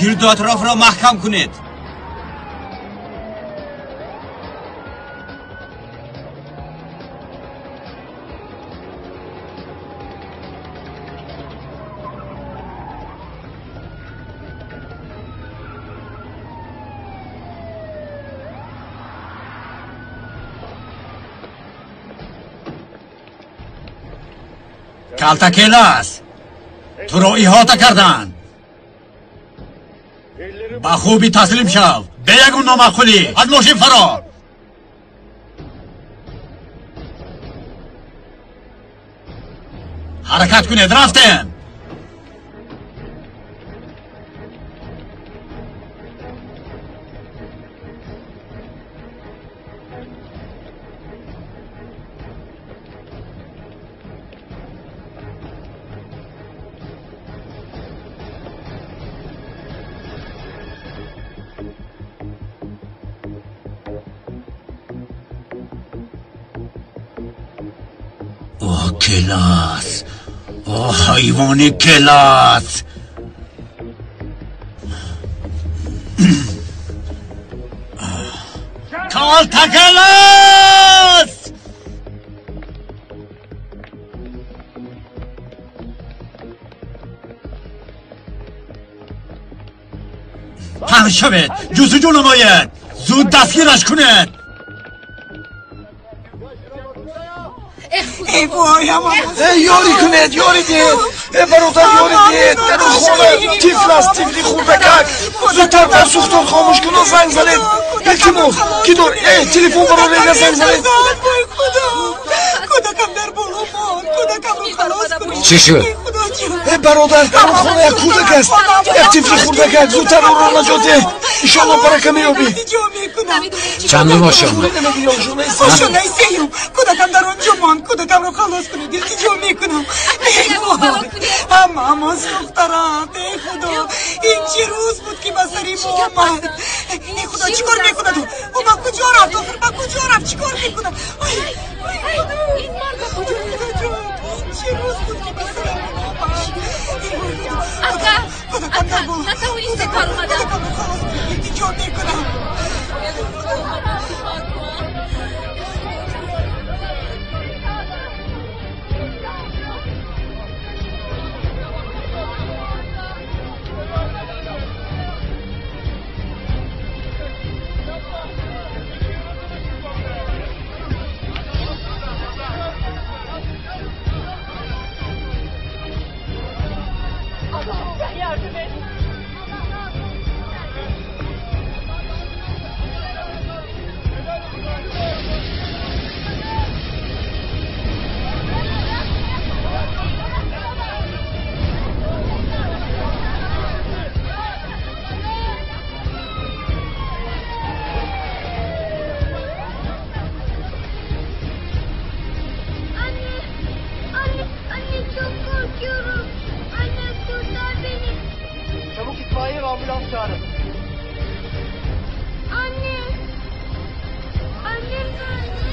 Гирду атрофро маҳкам кунед. Калтакелас, туро иҳота карданд. Ба хубӣ таслим шав, бе ягон номаъқулӣ аз мошин фаро. Ҳаракат кунед, рафтем. Келас, о ҳайвони Келас! Калтакелас! Паҳн шавед, ҷустуҷӯ намоед, зуд дастгираш кунед. Эй вой, Эй, ёрӣ кунед, ёрӣ диҳед. Э, бародар, ёрӣ диҳед. Дар он хона тифл аст, тифли хурдакак. Зудтар дар сӯхтор хомӯш кунон занг занед. Илтимос, ки дор? Э, телефон бароред, занг занед. Кӯдакам дар боло монд, кӯдакамро халос кунед. Чӣ шуд? Э, бародар, дар он хона як кӯдак аст, як тифли хурдакак. Зудтар ӯро наҷот деҳ. Иншоалло барака меёбӣ. Чандум ошёна? Ошёнаи сеюм. Кӯдакам дар он ҷо монд, кӯдакамро халос кунед, илтиҷо мекунам. Эй вой, ҳамаамон сӯхта рафт. Эй худо, ин чӣ рӯз буд, ки ба сари мо омад? Эй худо, чӣ кор мекунад ӯ? Ӯ ба куҷо рафт? Охир ба куҷо рафт? Чӣ кор мекунад? Ой, ой худо, худоҷон, ин чӣ рӯз буд, ки ба сари мо омад? Эй вой худо, кӯдакам дар боло, кӯдакамро халос кунед, илтиҷо мекунам.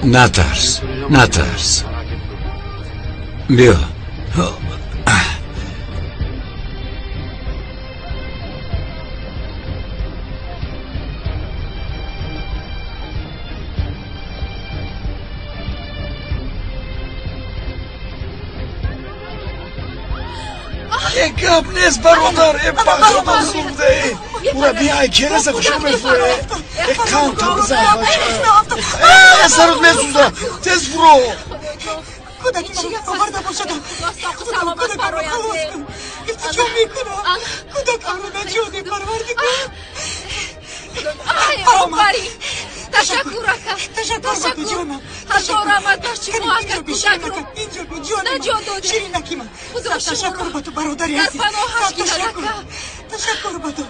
Натарс, натарс. Биё. Э, гап нест, бародар, э, ба худо сӯхта. Ура, биай, кераса хушо мефуре. Э, қанта бизан, бача. Э, сарот месӯза, тез фуро. Кӯдаки маро оварда бошад. Худо, кӯдакамро халос кун, илтиҷо мекунам. Кӯдакамро наҷот деҳ, парвардигор. Офарин, ташаккур, ака. Ташаккур ба ту, ҷонам. Ҳазор раҳмат ба шумо, ака, кӯдакро инҷо бу, ҷонам, наҷот додед. Ширинаки ман. Худо ташаккур ба ту, бародари дар азиз. паноҳаш гирад, Ташаккур. Ака. Ташаккур ба ту.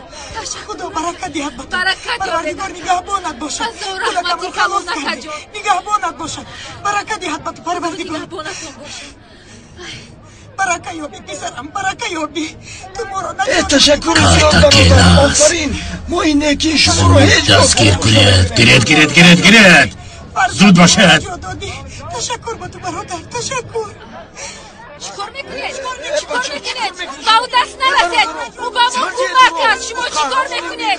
Худо баракат диҳад ба ту. Баракат ёбед. Парвардигор нигаҳбонат бошад. Ҳазор Кӯдакамро раҳмати халос калон, ака кардӣ. ҷон. Нигаҳбонат бошад, баракат диҳад ба ту парвардигор. Нигаҳбонатон бошад. Барака ёбӣ, писарам, барака ёбӣ. Ту моро Э, ташаккури зиёд, бародар, офарин. Мо ин некии шуморо ҳеҷ гоҳ Дастгир кунед. Гиред, гиред, гиред, гиред. Зуд бошед. Додӣ. Ташаккур ба ту, бародар, ташаккур. Чикор мекунед? Чикор мекунед? Ба ӯ даст нарасед! Ӯ ба мо кӯмак кард! Шумо чикор мекунед?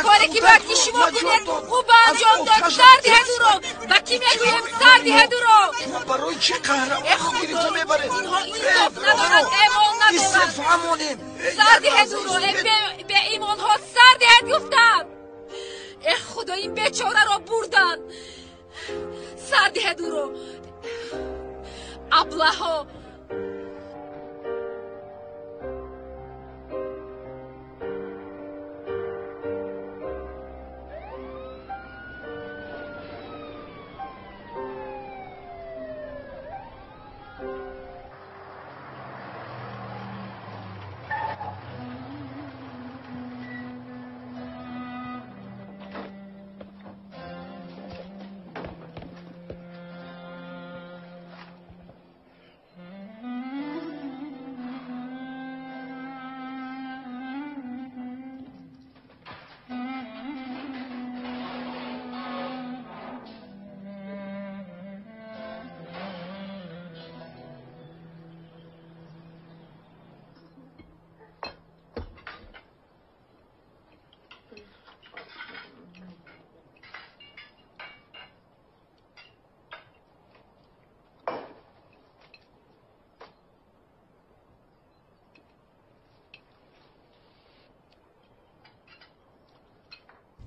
Коре ки бояд ки шумо кунед, ӯ ба анҷом дод. Сар диҳед ӯро! Ба кӣ мегӯем? Сар диҳед ӯро! Барои чӣ қаҳрамонро гирифта мебаред? Инҳо инсоф надоранд, эмон надоранд. Сар диҳед ӯро! Беимонҳо сар диҳед гуфтам! Э худо, ин бечораро бурданд! Сар диҳед ӯро! Аблаҳо!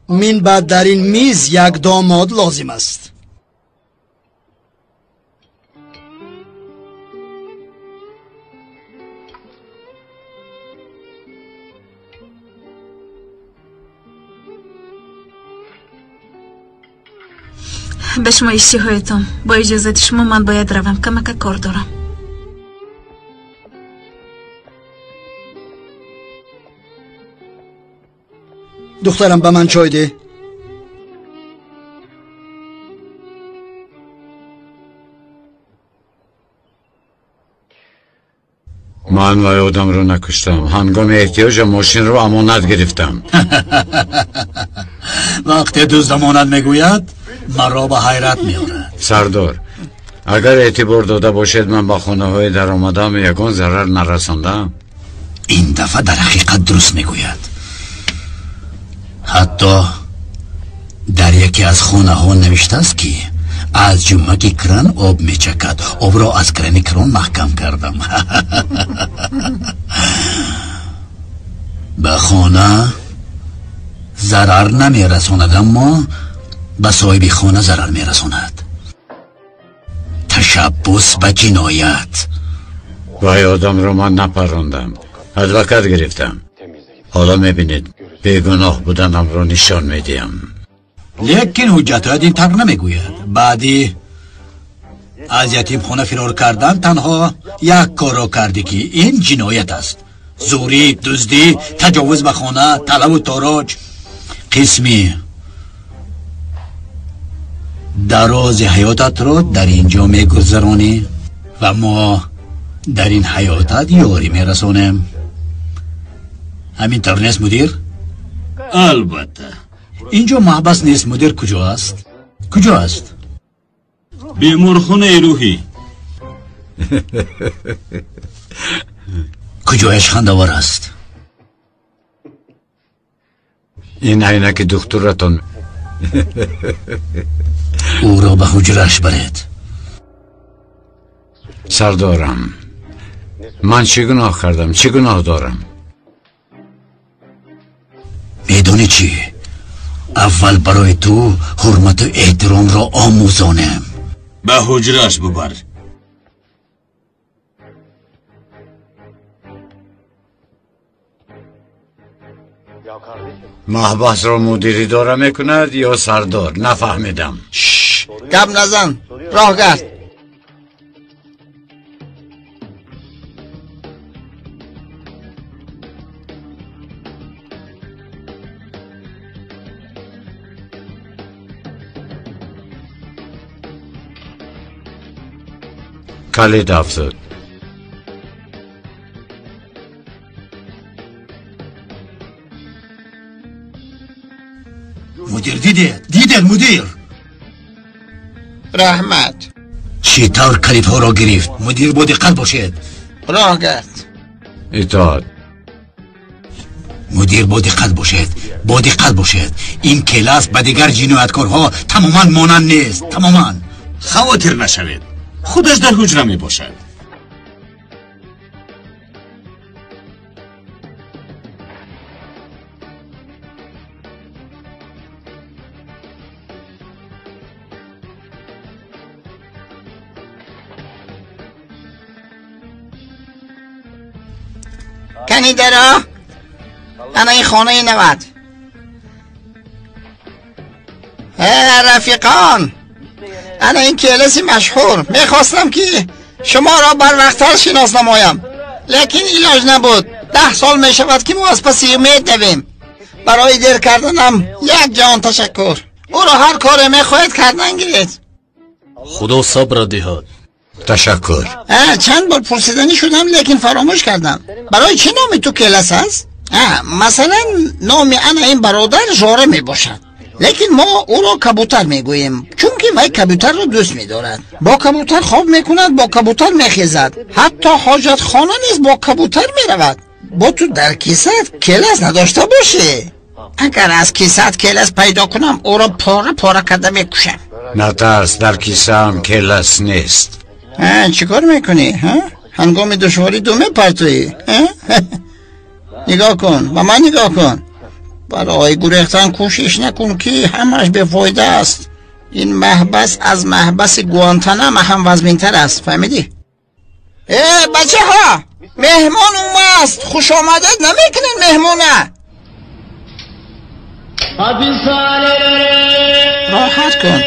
Мин баъд дар ин миз як домод лозим аст. Ба шумо иштиҳоятон. Бо иҷозати шумо ман бояд равам, камака кор дорам. Духтарам, ба ман чой деҳ. Ман вай одамро накуштам. Ҳангоми эҳтиёҷам мошинро амонат гирифтам. Вақте дузд амонат мегӯяд, маро ба ҳайрат меорад. Сардор, агар эътибор дода бошед, ман ба хонаҳои даромадаам ягон зарар нарасондам. Ин дафъа дар ҳақиқат дуруст мегӯяд. Ҳатто дар яке аз хонаҳо навиштааст, ки аз ҷуммаки кран об мечакад. Обро аз крани крон маҳкам кардам. Ба хона зарар намерасонад, аммо ба соҳиби хона зарар мерасонад. Ташаббус ба ҷиноят. Вай одамро ман напарондам, адвокат гирифтам. Ҳоло мебинед, бегуноҳ буданамро нишон медиҳам. Лекин ҳуҷҷатҳоят ин тавр намегӯяд. Баъди аз ятимхона фирор кардан танҳо як корро кардӣ, ки ин ҷиноят аст. Зӯрӣ, дуздӣ, таҷовуз ба хона, талаву тороҷ. Қисми дарози ҳаётатро дар ин ҷо мегузаронӣ ва мо дар ин ҳаётат ёрӣ мерасонем. Ҳамин тавр нест, мудир? Албатта. Инҷо маҳбас нест, мудир. Куҷо аст? Куҷо аст? Беморхонаи рӯҳӣ. Куҷояш хандавор аст? Ин айнаки духтуратон. Ӯро ба ҳуҷрааш баред. Сардорам, ман чӣ гуноҳ кардам? Чӣ гуноҳ дорам? Медонӣ чӣ? Аввал барои ту ҳурмату эҳтиромро омӯзонем. Ба ҳуҷрааш бубар. Маҳбасро мудир идора мекунад ё сардор? Нафаҳмидам. Гап назан, роҳ гард. Калид афзуд. Мудир, дидед? Дидед, мудир? Раҳмат. Чӣ тавр калидҳоро гирифт? Мудир, бо диққат бошед. Роҳ гард. Итоат. Мудир, бо диққат бошед, бо диққат бошед. Ин келас ба дигар ҷинояткорҳо тамоман монанд нест, тамоман. Хавотир нашавед, худаш дар ҳуҷра мебошад. Кани даро, ана ин хонаи навад. Рафиқон, ана ин келаси машҳур. Мехостам ки шуморо барвақттар шинос намоям, лекин илоҷ набуд. 10 сол мешавад ки мо аз паси умед давем. Барои дер карданам як ҷаҳон ташаккур. Ӯро ҳар коре мехоҳед кардан гиред. Худо сабр диҳад. Ташаккур. Чанд бор пурсиданӣ шудам, лекин фаромӯш кардам. Барои чӣ номи ту Келас аст? Масалан, номи ана ин бародар Жора мебошад, лекин мо ӯро кабутар мегӯем, чунки вай кабутарро дӯст медорад. Бо кабутар хоб мекунад, бо кабутар мехезад, ҳатто ҳоҷатхона низ бо кабутар меравад. Бо ту дар кисат келас надошта бошӣ. Агар аз кисат келас пайдо кунам, ӯро пора пора карда мекушам. Натарс, дар кисаам келас нест. Чӣ кор мекунӣ? Ҳангоми душворӣ ду мепартоӣ? Нигоҳ кун, ба ман нигоҳ кун. Барои гурехтан кӯшиш накун, ки ҳамаш бефоида аст. Ин маҳбас аз маҳбаси Гуантанамо ҳам вазминтар аст, фаҳмидӣ? Бачаҳо, меҳмон омааст. Хушомадат намекунед меҳмона? Роҳат кун,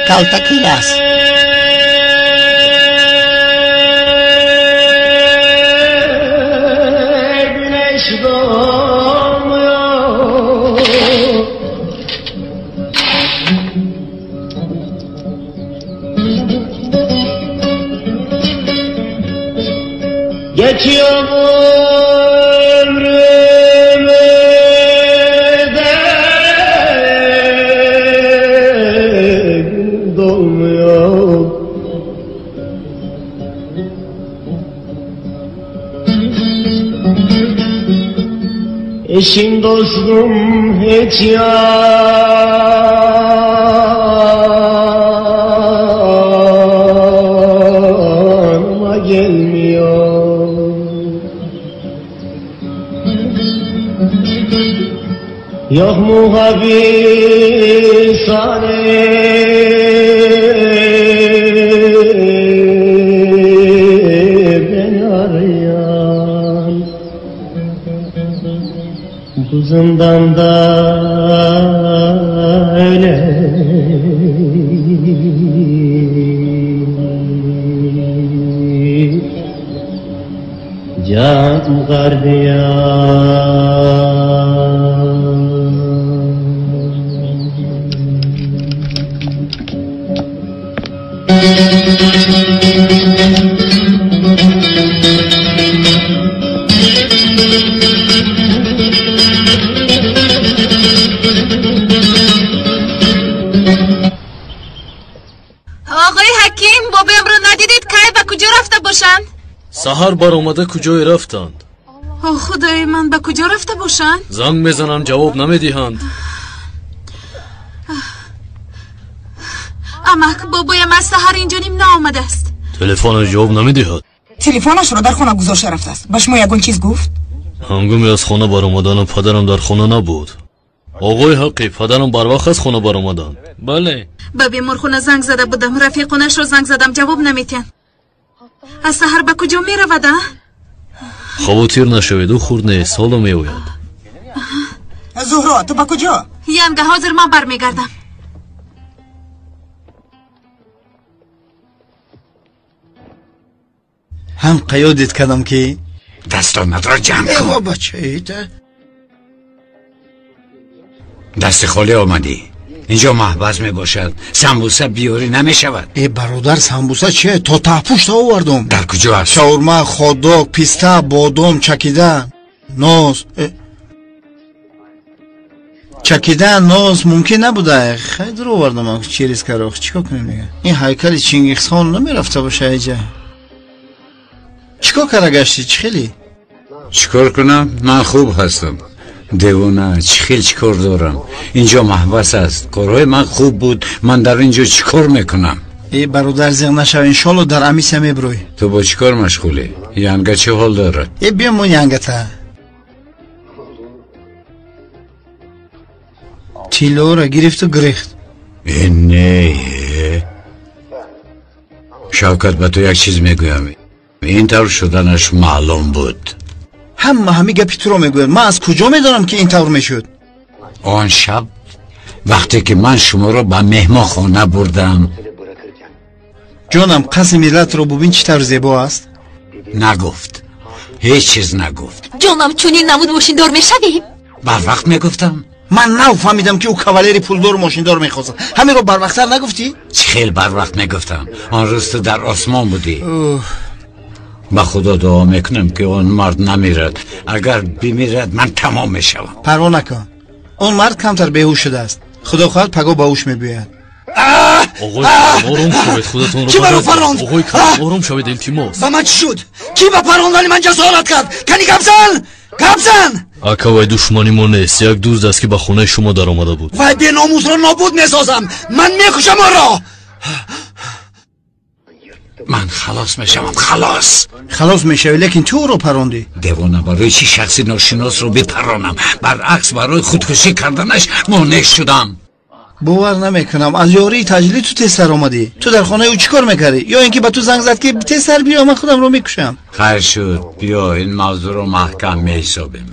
калтакил аст. Geçiyor bu ömrümüzde, gün dolmuyor. Eşim dostum hiç yanıma gelmiyor. Yok mu hapishane beni arayan? Bu zindanda öyle can gardiyan. Оғои ҳаким, бобоямро надидед? Кай ба куҷо рафта бошанд? Саҳар баромада куҷое рафтанд? О, худои ман, ба куҷо рафта бошанд? Занг мезанам, ҷавоб намедиҳанд. Амак, бобоям аз саҳар инҷо ним наомадааст. Телефонаш ҷавоб намедиҳад. Телефонашро дар хона гузошта рафтааст. Ба шумо ягон чиз гуфт? Ҳангоми аз хона баромаданам падарам дар хона набуд. Оғои ҳаққӣ, падарам барвақт аз хона баромаданд. Бале. Ба беморхона занг зада будам, рафиқонашро занг задам, ҷавоб наметиҳанд. Аз саҳар ба куҷо меравад, а? Хавотир нашавед, ӯ хурд нест, ҳоло меояд. Зуҳро, ту ба куҷо? Янга, ҳозир ман бармегардам. Ҳам қаёдит кардам ки дастонатро ҷамъ кун. Эва бачаита, дасти холӣ омадӣ. Инҷо маҳбас мебошад, самбуса биёрӣ намешавад. Э бародар, самбуса чие? То таҳпушта овардум. Дар куҷо аст? Шаурма, хот-дог, писта, бодом чакида, нос. Чакидан нос мумкин набуда. Хай дур овардам через карох. Чикор кунем дига? Ин ҳайкали Чингисхон намерафта боша иҷа. Чикор кара гашти? Чӣ хели? Чикор кунам? Ман хуб ҳастам. Девона, чӣ хел чикор дорам? Инҷо маҳбас аст. Корҳои ман хуб буд. Ман дар инҷо чикор мекунам? Э бародар, зиқ нашав, иншолло дар амисия мебрӯй. Ту бо чикор машғулӣ? Янга чӣ ҳол дорад? Э биёмон янгата. Тиллоро гирифту гирехт. Э не. Шавкат, ба ту як чиз мегӯям. Ин тавр шуданаш маълум буд. Ҳама ҳами гапи туро мегӯяд. Ман аз куҷо медонам ки ин тавр мешуд? Он шаб вақте ки ман шуморо ба меҳмонхона бурдам. Ҷонам, қасри миллатро бубин, чӣ тавр зебо аст. Нагуфт, ҳеҷ чиз нагуфт. Ҷонам, чунин намуд мошиндор мешавем? Барвақт мегуфтам. Ман нав фаҳмидам ки ӯ кавалери пулдору мошиндор мехостад. Ҳаминро барвақттар нагуфтӣ? Чӣ хел барвақт мегуфтам? Он рӯз ту дар осмон будӣ. Ба худо дуо мекунам ки он мард намирад. Агар бимирад, ман тамом мешавам. Парво накун, он мард камтар беҳуш шудааст. Худо хоҳад, пагоҳ ба ҳуш мебиёяд. Оғои, ором шавед, худатонро. Кӣ маро паронд? Оғои, ором шавед, илтимос. Ба ман чӣ шуд? Кӣ ба парондани ман ҷасорат кард? Кани гап зан, гап зан! Ака, вай душмани мо нест, як дузд аст ки ба хонаи шумо даромада буд. Вай беномусро нобуд месозам, ман мекушам онро. Ман халос мешавам, халос. Халос мешавӣ, лекин ту ӯро парондӣ. Девона, барои чӣ шахси ношиносро бипаронам? Баръакс, барои худкушӣ карданаш монеъ шудам. Бовар намекунам, аз ёрии таҷлӣ ту тезтар омадӣ. Ту дар хонаи ӯ чӣ кор мекардӣ? Ё ин ки ба ту занг зад ки тезтар биё, ман худамро мекушам? Хайр шуд, биё ин мавзӯъро маҳкам меҳисобем.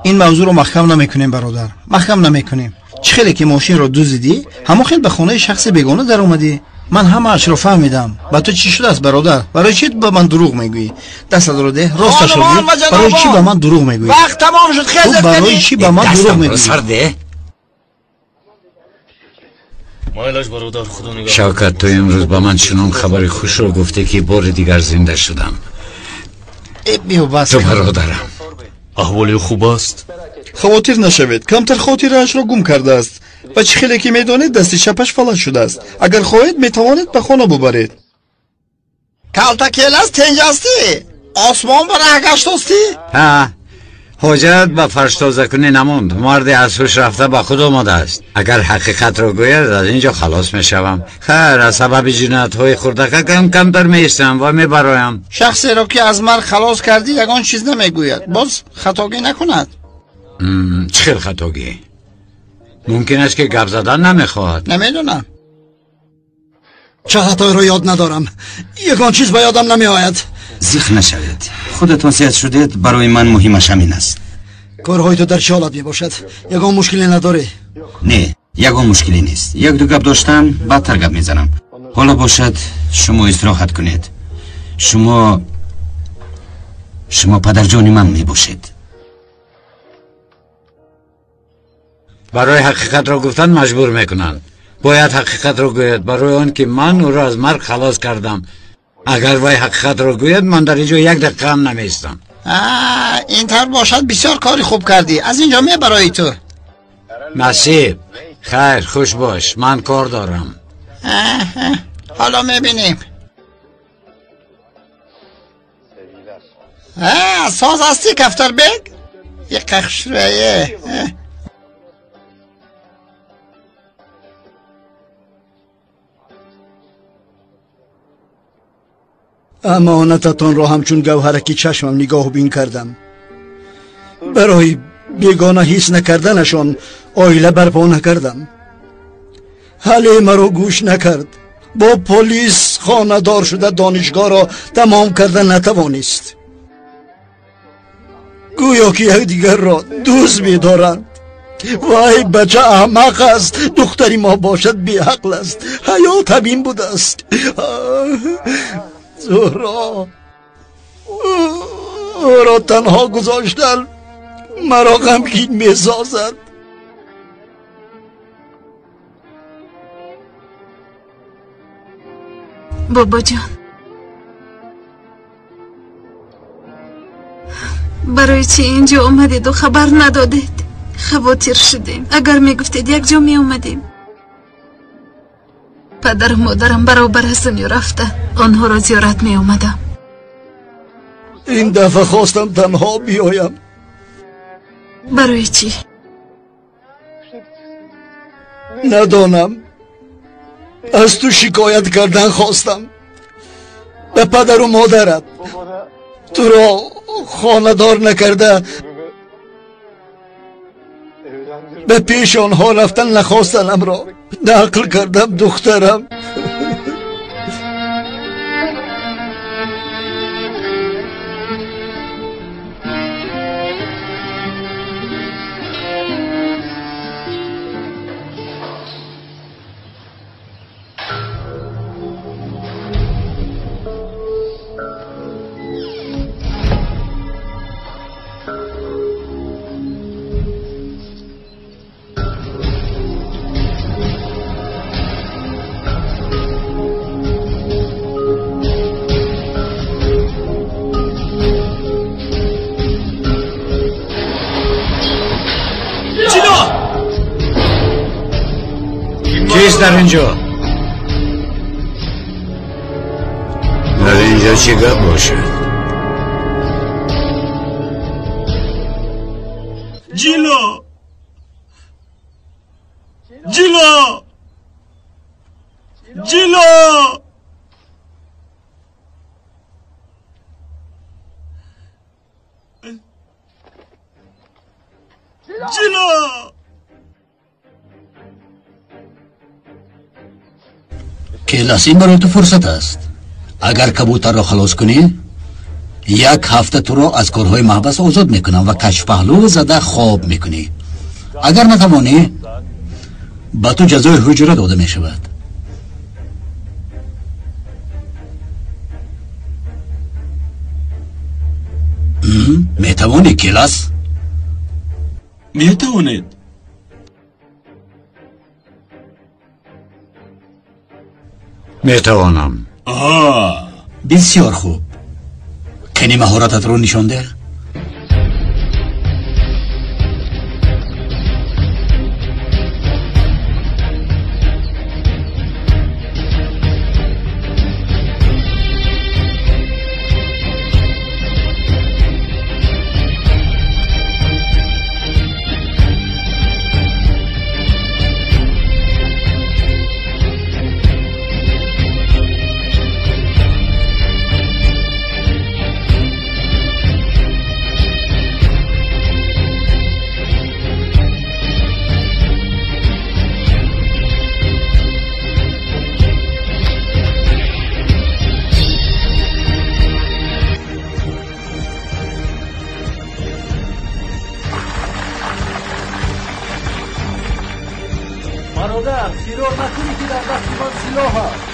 Ин мавзӯъро маҳкам намекунем, бародар, маҳкам намекунем. Чӣ хеле ки мошинро дуздидӣ, ҳамон хел ба хонаи шахси бегона даромадӣ. Ман ҳамаашро фаҳмидам. Ба ту чӣ шудааст, бародар? Барои чӣ ба ман дурӯғ мегӯӣ? Дастатро деҳ, росташро гӯ. Барои чӣ ба ман дурӯғ мегӯӣ? Вақт тамом шуд, хезат ту барои чӣ ба ман дурӯғ мегӯӣ? Сар деҳ. Майлаш, бародар, худо нигаҳ. Шавкат, ту имрӯз ба ман чунон хабари хушро гуфтӣ ки бори дигар зинда шудам. Биё бас. Ту бародарам. Аҳволи ӯ хуб аст? Хавотир нашавед, камтар хотираашро гум кардааст. Ва чӣ хеле ки медонед, дасти чапаш фалаҷ шудааст. Агар хоҳед, метавонед ба хона бубаред. Калта келас, тенҷ ҳастӣ? Осмон ба раҳ гаштостӣ? Ҳа, ҳоҷат ба фарштозакунӣ намонд. Марде аз ҳуш рафта ба худ омадааст. Агар ҳақиқатро гӯяд, аз ин ҷо халос мешавам. Хайр, аз сабаби ҷиноятҳои хурдака кам камтар меистам ва мебароям. Шахсеро ки аз марг халос кардӣ, ягон чиз намегӯяд. Боз хатогӣ накунад. Чӣ хел хатогӣ? Мумкин аст ки гап задан намехоҳад. Намедонам. Чӣ хатоеро ёд надорам. Ягон чиз ба ёдам намеояд. Зиқ нашавед, худатон сиҳат шудед, барои ман муҳимаш ҳамин аст. Корҳои ту дар чӣ ҳолат мебошад? Ягон мушкиле надорӣ? Не, ягон мушкиле нест. Як ду гап доштам, баъдтар гап мезанам. Ҳоло бошад, шумо истироҳат кунед. Шумо падарҷони ман мебошед. Барои ҳақиқатро гуфтан маҷбур мекунанд. Бояд ҳақиқатро гӯяд, барои он ки ман ӯро аз марг халос кардам. Агар вай ҳақиқатро гӯяд, ман дар ин ҷо як дақиқа ҳам намеистам. Ин тавр бошад, бисёр кори хуб кардӣ. Аз ин ҷо мебароӣ ту. Насиб, хайр, хуш бош, ман кор дорам. Ҳоло мебинем. Соз ҳастӣ, Кафтарбек? Яқа хушрӯе. Амонататонро ҳамчун гавҳараки чашмам нигоҳубин кардам. Барои бегона ҳис накарданашон оила барпо накардам. Ҳале маро гӯш накард. Бо полис хонадор шуда донишгоҳро тамом карда натавонист. Гӯё ки якдигарро дӯст медоранд. Вай бача аҳмақ аст, духтари мо бошад беақл аст. Ҳаёт ҳамин будааст. Зуҳро, ӯро танҳо гузоштан маро ғамгин месозад. Бобоҷон, Барои чӣ инҷо омадеду хабар надодед? Хавотир шудем. Агар мегуфтед, якҷо меомадем. Падару модарам баробар аз дунё рафта, онҳоро зиёрат меомадам. Ин дафъа хостам танҳо биёям. Барои чӣ? Надонам. Аз ту шикоят кардан хостам ба падару модарат. Туро хонадор накарда ба пеши онҳо рафтан нахостанамро нақл кардам, духтарам. کیست در اینجا؟ در اینجا چی گپ باشه؟ جیلو، جیلو، جیلو. جیلو. Келас, ин барои ту фурсат аст. Агар кабутарро халос кунӣ, як ҳафта туро аз корҳои маҳбас озод мекунам ва кашфпаҳлӯ зада хоб мекунӣ. Агар натавонӣ, ба ту ҷазои ҳуҷра дода мешавад. Метавонӣ, Келас? Метавонед. Метавонам. Бисёр хуб. Кани маҳорататро нишон деҳ. Бародар, фирор накунӣ, ки дар дасти ман силоҳ аст.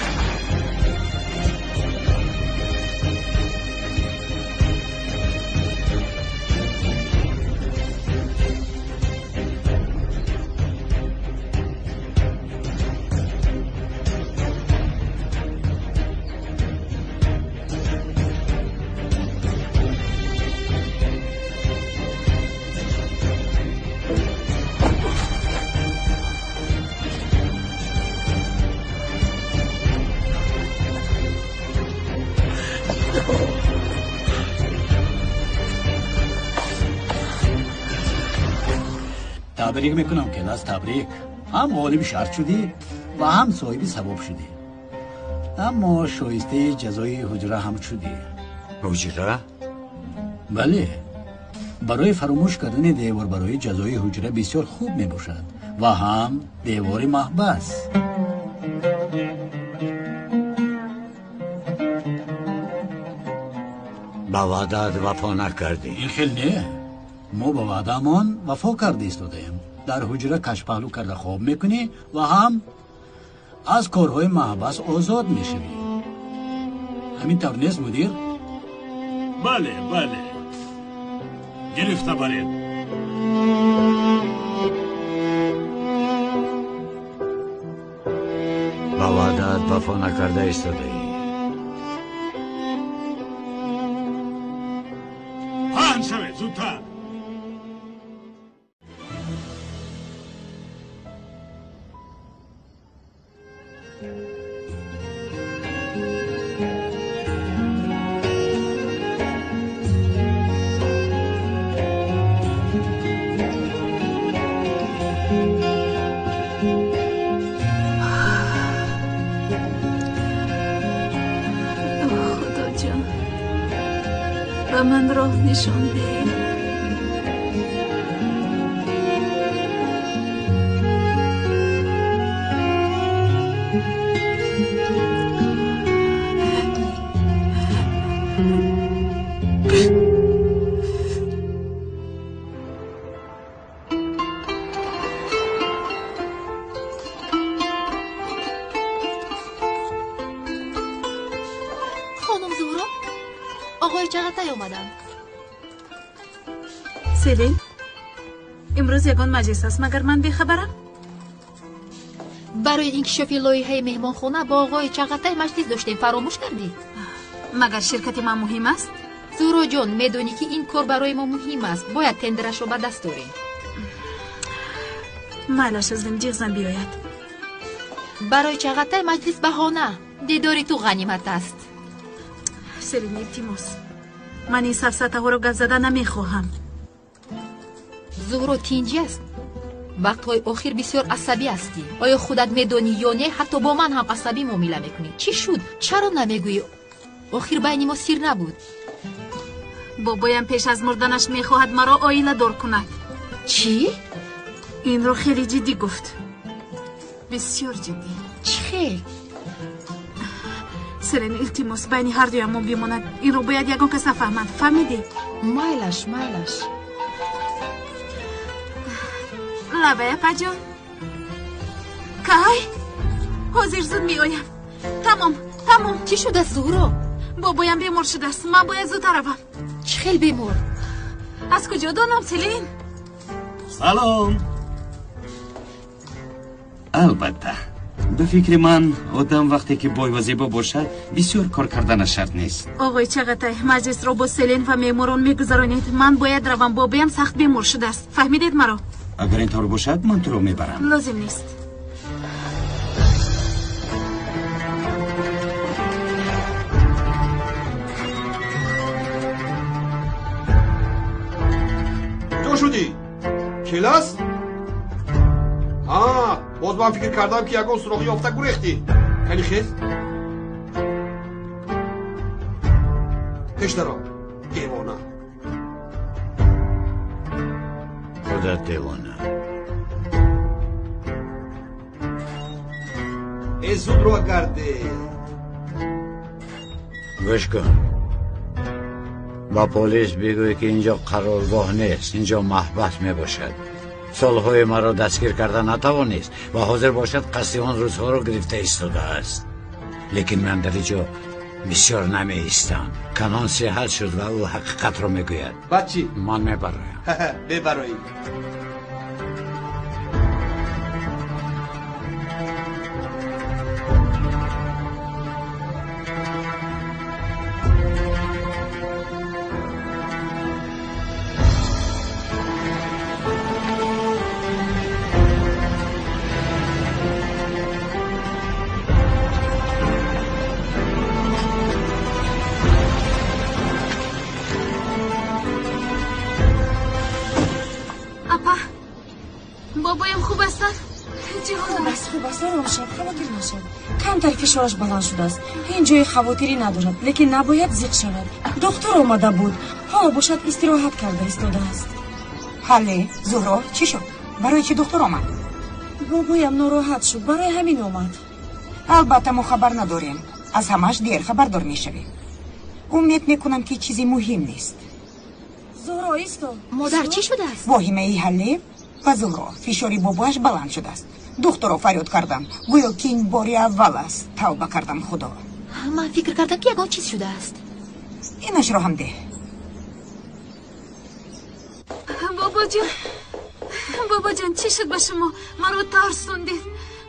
Табрик мекунам, Келас, табрик. Ҳам ғолиби шарт шудӣ ва ҳам соҳиби савоб шудӣ, аммо шоистаи ҷазои ҳуҷра ҳам шудӣ. Ҳуҷра? Бале, барои фаромӯш кардани девор барои ҷазои ҳуҷра бисёр хуб мебошад ва ҳам девори маҳбас. Ба ваъдаат вафо накардӣ. Ин хел не, мо ба ваъдаамон вафо карда истодаем. Дар ҳуҷра кашпаҳлӯ карда хоб мекунӣ ва ҳам аз корҳои маҳбас озод мешавӣ. Ҳамин тавр нест, мудир? Бале, бале, гирифта баред. Ба ваъдаат вафо накарда истодаӣ. Паҳн шавед зудтар. ман роҳ нишон деҳ. Селин, имрӯз ягон маҷлис аст, магар ман бехабарам? Барои инкишофи лоиҳаи меҳмонхона бо оғои Чағатай маҷлис доштем, фаромӯш кардӣ? Магар ширкати ман муҳим аст? Зуҳроҷон, медонӣ ки ин кор барои мо муҳим аст. Бояд тендерашро ба даст орем. Майлаш, азим ҷиғзам биёяд. Барои Чағатай маҷлис баҳона. Дидори ту ғанимат аст. Селин, илтимос, ман ин сафсатаҳоро гап зада намехоҳам. Зуҳро тинҷӣ аст. Вақтҳои охир бисёр асабӣ ҳастӣ. Оё худат медонӣ ё не, ҳатто бо ман ҳам асабӣ муомила мекунӣ. Чӣ шуд? Чаро намегӯӣ? Охир байни мо сир набуд. Бобоям пеш аз мурданаш мехоҳад маро оиладор кунад. Чӣ? Инро хеле ҷиддӣ гуфт. Бисёр ҷиддӣ. Чӣ хел? Селин, илтимос, байни ҳардуямон бимонад. Инро бояд ягон кас нафаҳмад. Фаҳмидӣ? Майлаш, майлаш. Лабай, апаҷон. Кай? Ҳозир зуд меоям. Тамом, тамом. Чӣ шудааст, Зуҳро? Бобоям бемор шудааст. Ман бояд зудтар равам. Чӣ хел бемор? Аз куҷо донам, Селин? Салом. Албатта. Ба фикри ман, одам вақте ки бой ва зебо бошад, бисёр кор карданаш шарт нест. Оғои Чағатай, маҷлисро бо Селин ва меҳмонон мегузаронед. Ман бояд равам. Бобоям сахт бемор шудааст. Фаҳмидед маро? Агар ин тавр бошад, ман туро мебарам. Лозим нест. Куҷо шудӣ? Келас? Ҳа, боз ман фикр кардам, ки ягон суроғи ёфта гурехтӣ. Кани хез? Пеш даро, девона. Худат девона. Э, зуд ро гарде. Гӯш кун. Ба полис бигӯй, ки инҷо қароргоҳ нест, инҷо маҳбас мебошад. Солҳои маро дастгир карда натавонист ва ҳозир бошад қасди он рӯзҳоро гирифта истодааст. Лекин ман дар инҷо бисёр намеистам. Канон сиҳат шуд ва ӯ ҳақиқатро мегӯяд. Баъд чӣ? Ман мебароям. Бебароӣ. Бобоям хуб ҳастанд? Хуб аст, ором шав, хавотир нашав. Камтар фишораш баланд шудааст. Ин ҷои хавотирӣ надорад, лекин набояд зиқ шавад. Духтур омада буд, ҳоло бошад истироҳат карда истодааст. Ҳалле, Зуҳро, чӣ шуд? Барои чӣ духтур омад? Бобоям нороҳат шуд, барои ҳамин омад. Албатта мо хабар надорем. Аз ҳамаш дер хабардор мешавем. Умед мекунам, ки чизи муҳим нест. Зуҳро, исто. Модар, чӣ шудааст? Воҳимаи Ҳалле ва Зуҳро, фишори бобоаш баланд шудааст. Духтурро фарёд кардам, гӯё ки ин бори аввал аст. Тавба кардам, худо. Ман фикр кардам, ки ягон чиз шудааст. Инашро ҳам деҳ. Бобоҷон, бобоҷон, чӣ шуд ба шумо? Маро тарсондед.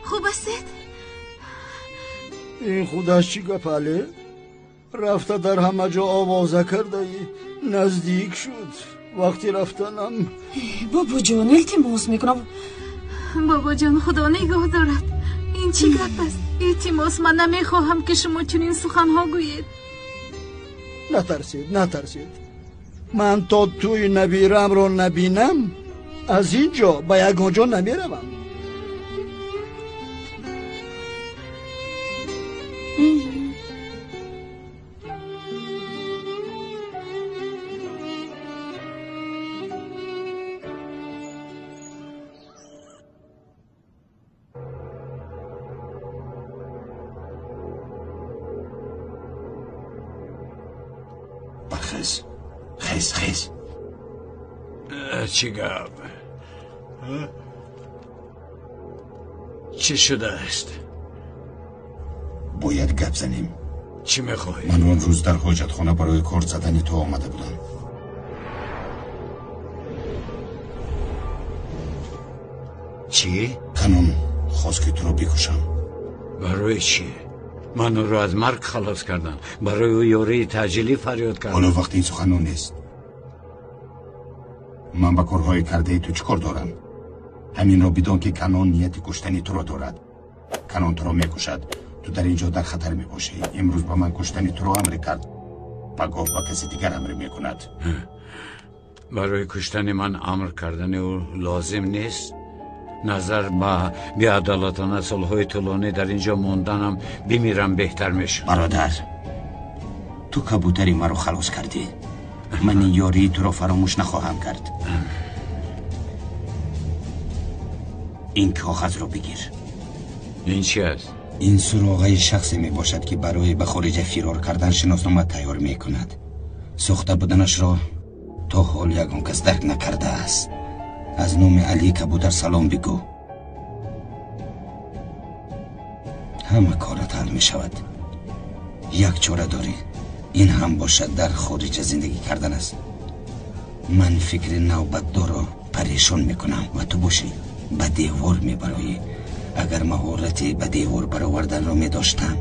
Хуб ҳастед? Ин худаш чӣ гап, Ҳалле? Рафта дар ҳама ҷо овоза кардаӣ. Наздик шуд вақти рафтанам. Бобоҷон, илтимос мекунам. Бобоҷон, худо нигоҳ дорад. Ин чӣ гап аст? Илтимос, ман намехоҳам, ки шумо чунин суханҳо гӯед. Натарсед, натарсед. Ман то тӯи набирамро набинам, аз ин ҷо ба ягон ҷо намеравам. Хез, хез. Чӣ гап? Чӣ шудааст? Бояд гап занем. Чӣ мехоҳӣ? Ман он рӯз дар ҳоҷатхона барои кор задани ту омада будам. Чӣ? Канон хост ки туро бикушам. Барои чӣ? Ман ӯро аз марг халос кардам. Барои ӯ ёрии таъҷилӣ фарёд кардам. Ҳоло вақти ин суханон нест. Ман ба корҳои кардаи ту чӣ кор дорам? Ҳаминро бидон ки Канон нияти куштани туро дорад. Канон туро мекушад. Ту дар ин ҷо дар хатар мебошӣ. Имрӯз ба ман куштани туро амр кард, пагоҳ ба каси дигар амр мекунад. Барои куштани ман амр кардани ӯ лозим нест. Назар ба беадолатона солҳои тӯлонӣ дар ин ҷо монданам, бимирам беҳтар мешуд. Бародар, ту кабутари маро халос кардӣ. Ман ин ёрии туро фаромӯш нахоҳам кард. Ин коғазро бигир. Ин чи аст? Ин суроғаи шахсе мебошад, ки барои ба хориҷа фирор кардан шиноснома тайёр мекунад. Сохта буданашро то ҳол ягон кас дарк накардааст. Аз номи Алии Кабутар салом бигӯ. Ҳама корат ҳал мешавад. Як чора дорӣ, ин ҳам бошад дар хориҷа зиндагӣ кардан аст. Ман фикри навбатдорро парешон мекунам ва ту бошӣ ба девор мебароӣ. Агар маҳорати ба девор бароварданро медоштам,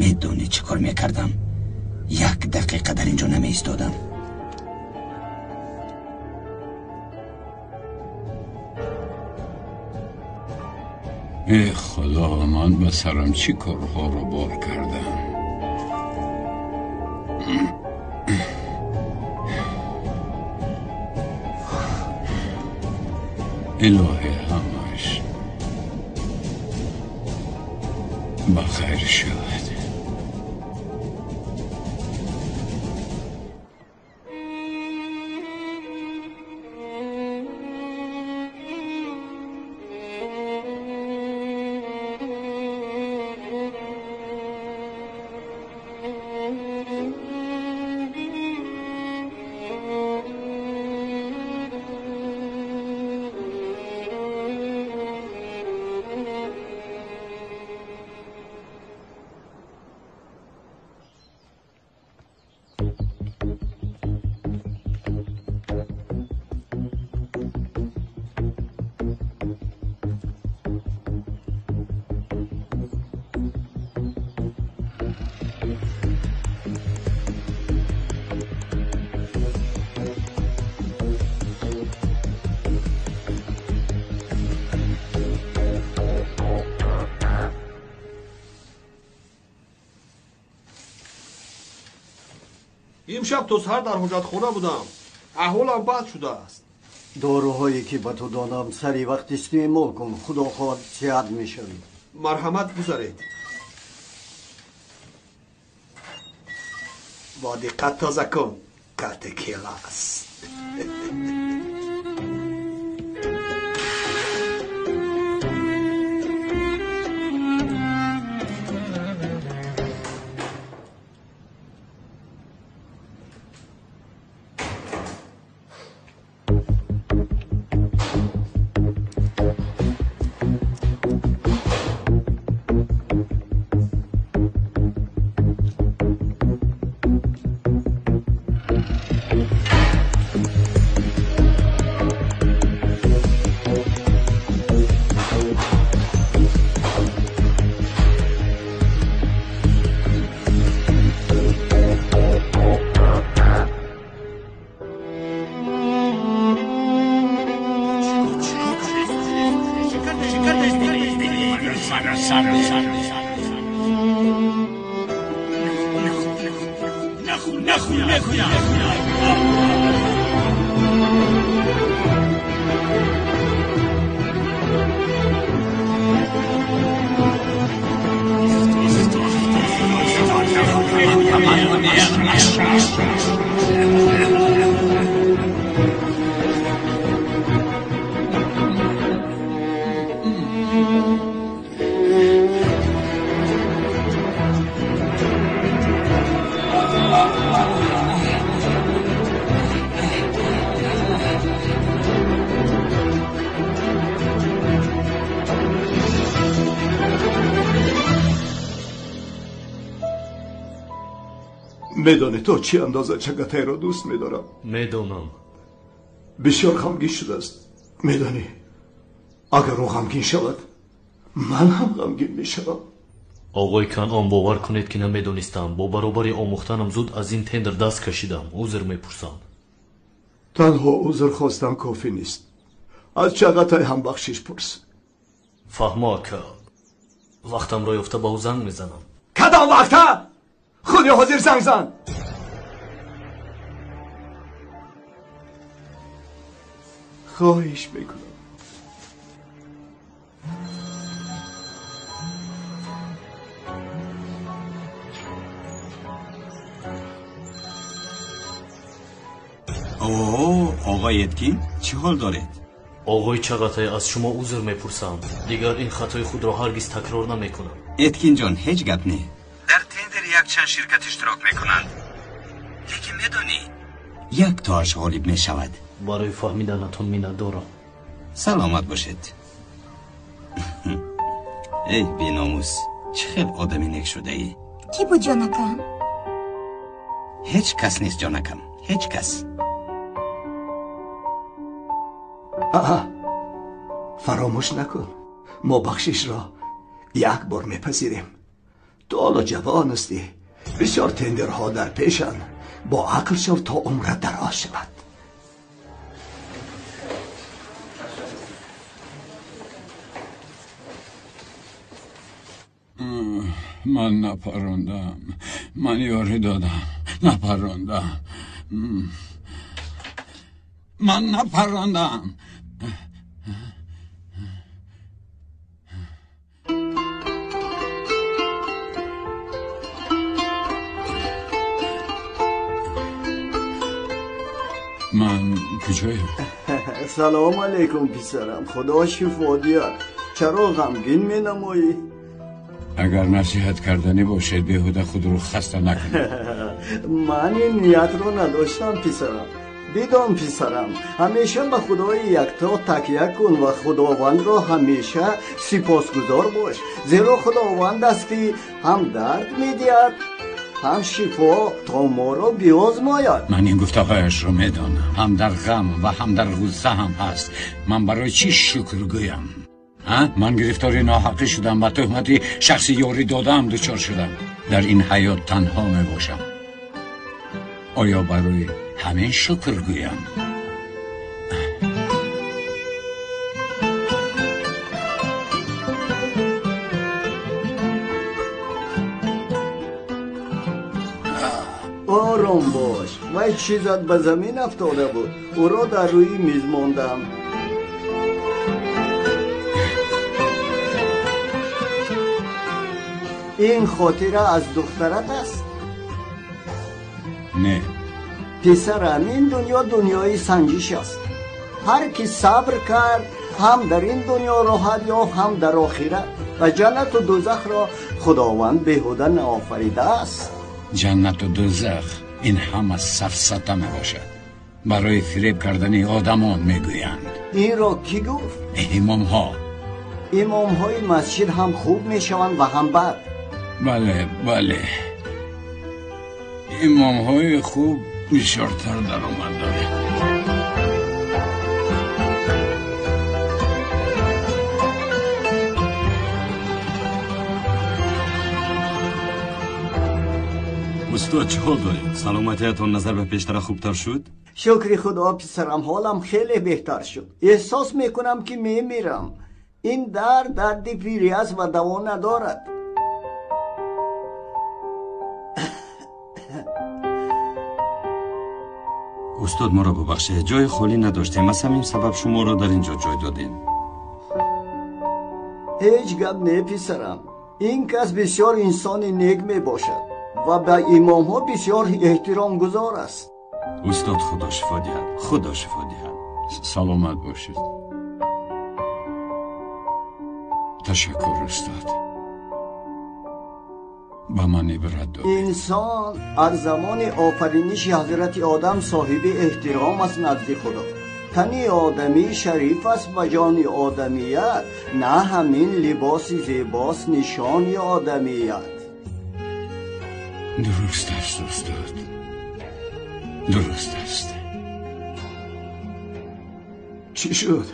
медонӣ чӣ кор мекардам? Як дақиқа дар ин ҷо намеистодам. Эй худо, ман ба сарам чӣ корҳоро бор кардам? Илоҳӣ, ҳамаш ба хайр шавад. Имшаб то саҳар дар ҳоҷатхона будам. Аҳволам бад шудааст. Доруҳое ки ба ту додам сари вақт истеъмол кун. Худо хоҳад сиҳат мешавӣ. Марҳамат, гузаред. Бо диққат тоза кун, карти келас. Медонӣ то чӣ андоза Чагатайро дӯст медорам? Медонам. Бисёр ғамгин шудааст. Медонӣ, агар ӯ ғамгин шавад, ман ҳам ғамгин мешавам. Оғои Канъон, бовар кунед ки намедонистам. Бо баробари омӯхтанам зуд аз ин тендер даст кашидам. Узр мепурсам. Танҳо узр хостан кофӣ нест. Аз Чагатай ҳам бахшиш пурс. Фаҳмо, ака. Вақтамро ёфта ба ӯ занг мезанам. Кадом вақта? Худи ҳозир занг зан. Хоҳиш мекунам. О, оғои Эткин, чӣ ҳол доред? Оғои Чағатай, аз шумо узр мепурсам. Дигар ин хатои худро ҳаргиз такрор намекунам. Эткинҷон, ҳеҷ гап не. Дар тендер якчанд ширкат иштирок мекунанд. Лекин медонӣ, як тоаш ғолиб мешавад. Барои фаҳмиданатон миннатдорам. Саломат бошед. Эй беномус, чӣ хел одами нек шудаӣ? Кӣ буд, ҷонакам? Ҳеҷ кас нест, ҷонакам, ҳеҷ кас. Аҳа, фаромӯш накун, мо бахшишро як бор мепазирем. Ту ҳоло ҷавон ҳастӣ, бисёр тендерҳо дар пешанд. Бо ақл шав то умрат дароз шавад. Ман напарондам, ман ёрӣ додам, напарондам, ман напарондам. Ман куҷоям? Салом алейкум, писарам. Худо шифо диҳад. Чаро ғамгин менамоӣ? Агар насиҳат карданӣ бошед, беҳуда худро хаста накунед. Ман ин ниятро надоштам, писарам. Бидон, писарам, ҳамеша ба Худои якто такя кун ва Худовандро ҳамеша сипосгузор бош, зеро Худованд аст ки ҳам дард медиҳад, ҳам шифо, то моро биозмояд. Ман ин гуфтаҳояшро медонам. Ҳам дар ғам ва ҳам дар ғусса ҳам ҳаст. Ман барои чӣ шукр гӯям? Ман гирифтори ноҳақӣ шудам, ба туҳмати шахси ёрӣ додаам дучор шудам. Дар ин ҳаёт танҳо мебошам. Оё барои ҳамин шукр гӯям? Ором бош. Вай чизат ба замин афтода буд. Ӯро дар рӯи миз мондам. Ин хотира аз духтарат аст? Не. Писарам, ин дунё дунёи санҷиш аст. Ҳар ки сабр кард, ҳам дар ин дунё роҳат ёфт, ҳам дар охират. Ва ҷаннату дӯзахро Худованд беҳуда наофаридааст. Ҷаннату дӯзах ин ҳама сафсата мебошад. Барои фиреб кардани одамон мегӯянд. Инро кӣ гуфт? Имомҳо. Имомҳои масҷид ҳам хуб мешаванд ва ҳам бад. Бале, бале. Имомҳои хуб бисёртар даромад доранд. Устод, чӣ ҳол доред? Саломатиятон назар ба пештара хубтар шуд? Шукри Худо, писарам, ҳолам хеле беҳтар шуд. Эҳсос мекунам ки мемирам. Ин дард дарди пирӣ аст ва даво надорад. Устод, моро бубахшед, ҷои холӣ надоштем. Аз ҳамин сабаб шуморо дар ин ҷо ҷой додем. Ҳеҷ гап не, писарам. Ин кас бисёр инсони нек мебошад ва ба имомҳо бисёр эҳтиромгузор аст. Устод, Худо шифо диҳад, Худо шифо диҳад. Саломат бошед. Ташаккур, устод. Ба ман ибрат додед. Инсон аз замони офариниши ҳазрати Одам соҳиби эҳтиром аст назди Худо. Тани одамӣ шариф аст ба ҷони одамият, на ҳамин либоси зебост нишони одамият. Дуруст аст, устод, дуруст аст. Чӣ шуд?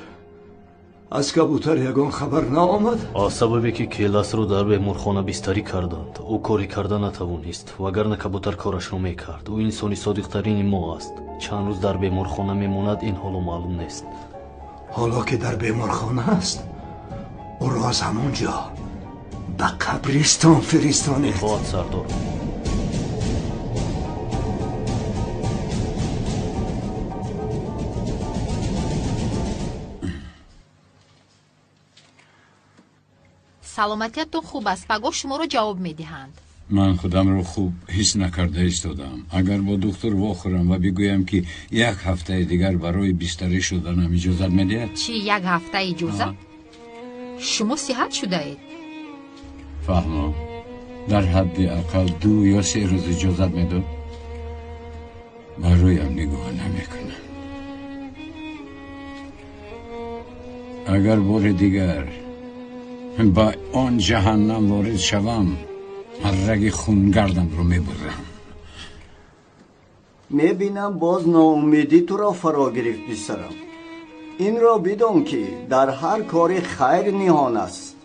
Аз кабутар ягон хабар наомад? Аз сабабе ки Келасро дар беморхона бистарӣ карданд, ӯ корӣ карда натавонист, вагарна кабутар корашро мекард. Ӯ инсони содиқтарини мо аст. Чанд рӯз дар беморхона мемонад, ин ҳоло маълум нест. Ҳоло ки дар беморхона аст, ӯро аз ҳамон ҷо ба қабристон фиристонед. Итоат, сардор. Саломатиятон хуб аст, пагоҳ шуморо ҷавоб медиҳанд. Ман худамро хуб ҳис накарда истодам. Агар бо духтур вохӯрам ва бигӯям, ки як ҳафтаи дигар барои бистарӣ шуданам иҷозат медиҳад? Чӣ, як ҳафта иҷозат? Шумо сиҳат шудаед. Фаҳмо, дар ҳадди ақал 2 ё 3 рӯз иҷозат медод? Ба рӯям нигоҳ намекунам. Агар бори дигар ба он ҷаҳаннам ворид шавам, раги хунгардамро мебурам. Мебинам, боз ноумедӣ туро фаро гирифт, писарам. Инро бидон, ки дар ҳар кори хайр ниҳон аст.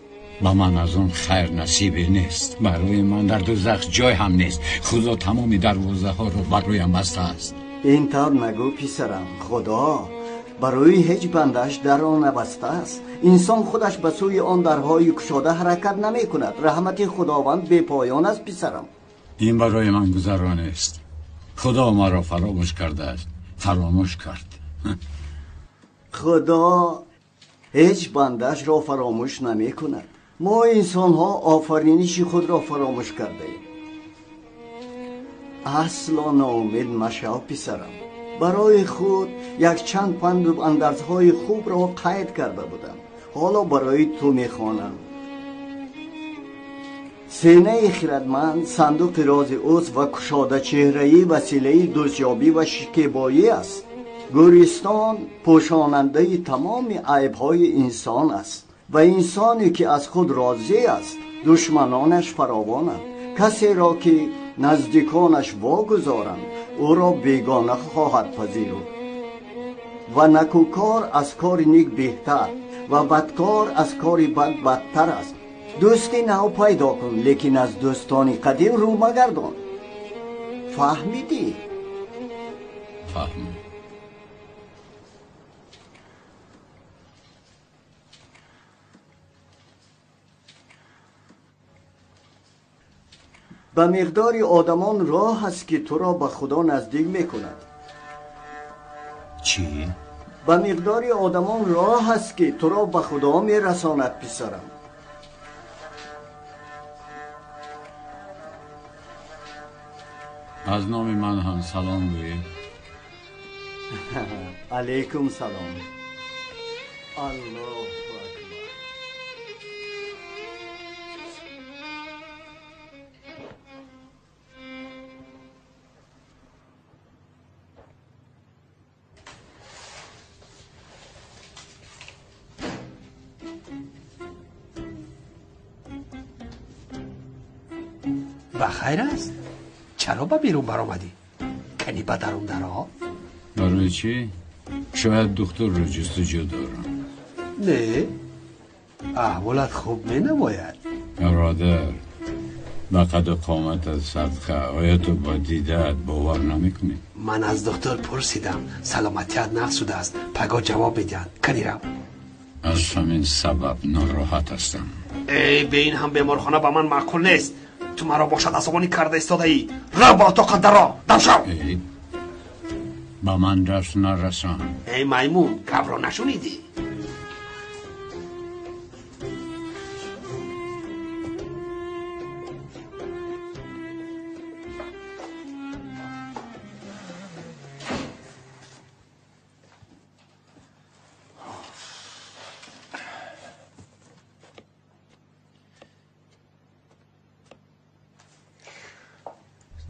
Ба ман аз он хайр насибе нест. Барои ман дар дӯзах ҷой ҳам нест. Худо тамоми дарвозаҳоро бар рӯям бастааст. Ин тавр нагӯ, писарам. Худо барои ҳеҷ бандааш дарро набастааст. Инсон худаш ба сӯи он дарҳои кушода ҳаракат намекунад. Раҳмати Худованд бепоён аст, писарам. Ин барои ман гузаро нест. Худо маро фаромӯш кардааст. Фаромӯш кард. Худо ҳеҷ бандаашро фаромӯш намекунад. Мо инсонҳо офариниши худро фаромӯш кардаем. Асло ноумед машав, писарам. Барои худ якчанд панду андарзҳои хубро қайд карда будам. Ҳоло барои ту мехонам. Сенаи хирадманд сандуқи рози ӯст ва кушодачеҳраӣ василаи дӯстёбӣ ва шикебоӣ аст. Гӯристон пӯшонандаи тамоми айбҳои инсон аст ва инсоне ки аз худ розӣ аст, душманонаш фаровонанд. Касеро ки наздиконаш вогузоранд, ӯро бегона хоҳад пазируфт. Ва накӯкор аз кори ник беҳтар ва бадкор аз кори бад бадтар аст. Дӯсти нав пайдо кун, лекин аз дӯстони қадим рӯ магардон. Фаҳмидӣ? Фаҳмидам. Ба миқдори одамон роҳ аст, ки туро ба Худо наздик мекунад. Чӣ? Ба миқдори одамон роҳ аст, ки туро ба Худо мерасонад, писарам. Аз номи ман ҳам салом гӯед. Алайкум салом. Аллоҳу акбар. Ба хайр аст? Чаро ба берун баромадӣ? Кани ба дарун даро? Барои чӣ? Шояд духтурро ҷустуҷӯ дорам. Не, аҳволат хуб менамояд. Бародар, ба қаду қоматат садқа, оё ту ба дидаат бовар намекунӣ? Ман аз духтур пурсидам, саломатият нақс шудааст. Пагоҳ ҷавоб медиҳанд. Кани рав. Аз ҳамин сабаб нороҳат ҳастам. Эй, бе ин ҳам беморхона ба ман маъқул нест. Ту маро бошад асабонӣ карда истодаӣ. Рав ба отоқат даро, дам шав. Эй, ба ман даст нарасон. Эй маймун, гапро нашунидӣ?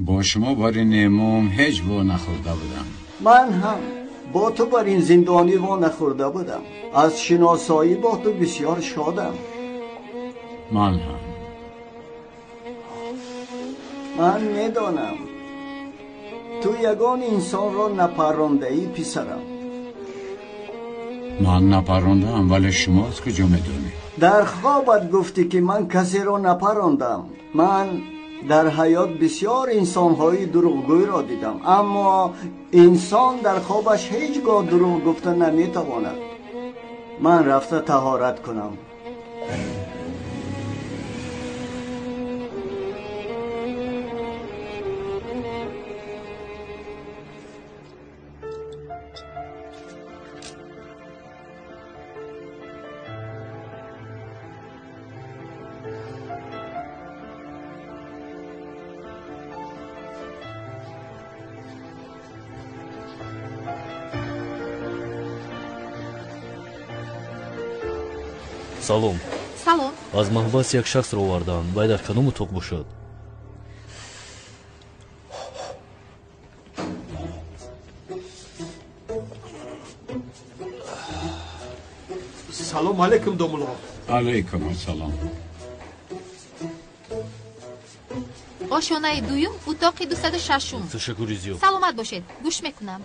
Бо шумо бар ин имом ҳеҷ во нахӯрда будам. Ман ҳам бо ту бар ин зиндонӣ во нахӯрда будам. Аз шиносоӣ бо ту бисёр шодам. Ман ҳам. Ман медонам. Ту ягон инсонро напарондаӣ, писарам. Ман напарондаам, вале шумо аз куҷо медонед? Дар хобат гуфтӣ, ки ман касеро напарондам. Ман дар ҳаёт бисёр инсонҳои дурӯғгӯйро дидам, аммо инсон дар хобаш ҳеҷ гоҳ дурӯғ гуфта наметавонад. Ман рафта таҳорат кунам. Салом. Салом. Аз маҳбас як шахсро овардаанд. Вай дар кадом утоқ бошад? Салом алейкум, домулло. Алейкум ассалом. Ошёнаи дуюм, утоқи 206-ум. Ташаккури зиёд. Саломат бошед, гӯш мекунам.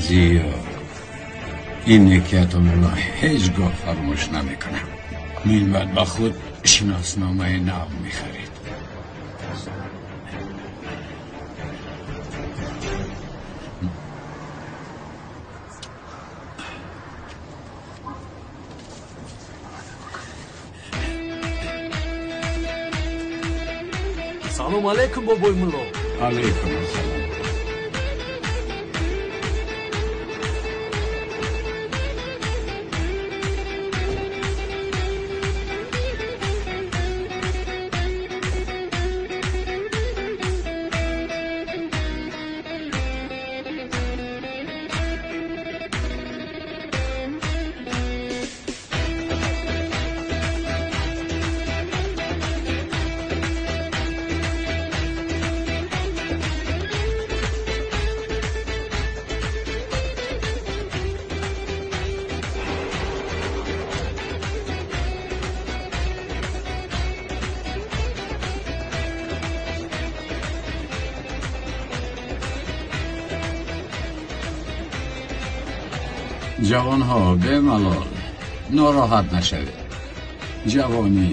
Зиё, ин некиятонро ҳеҷ гоҳ фаромӯш намекунам. Минбаъд ба худ шиносномаи нав мехаред. Салом алейкум, бобои мулло. Алейкум ассалом. Ҷавонҳо, бемалол, нороҳат нашавед. Ҷавонӣ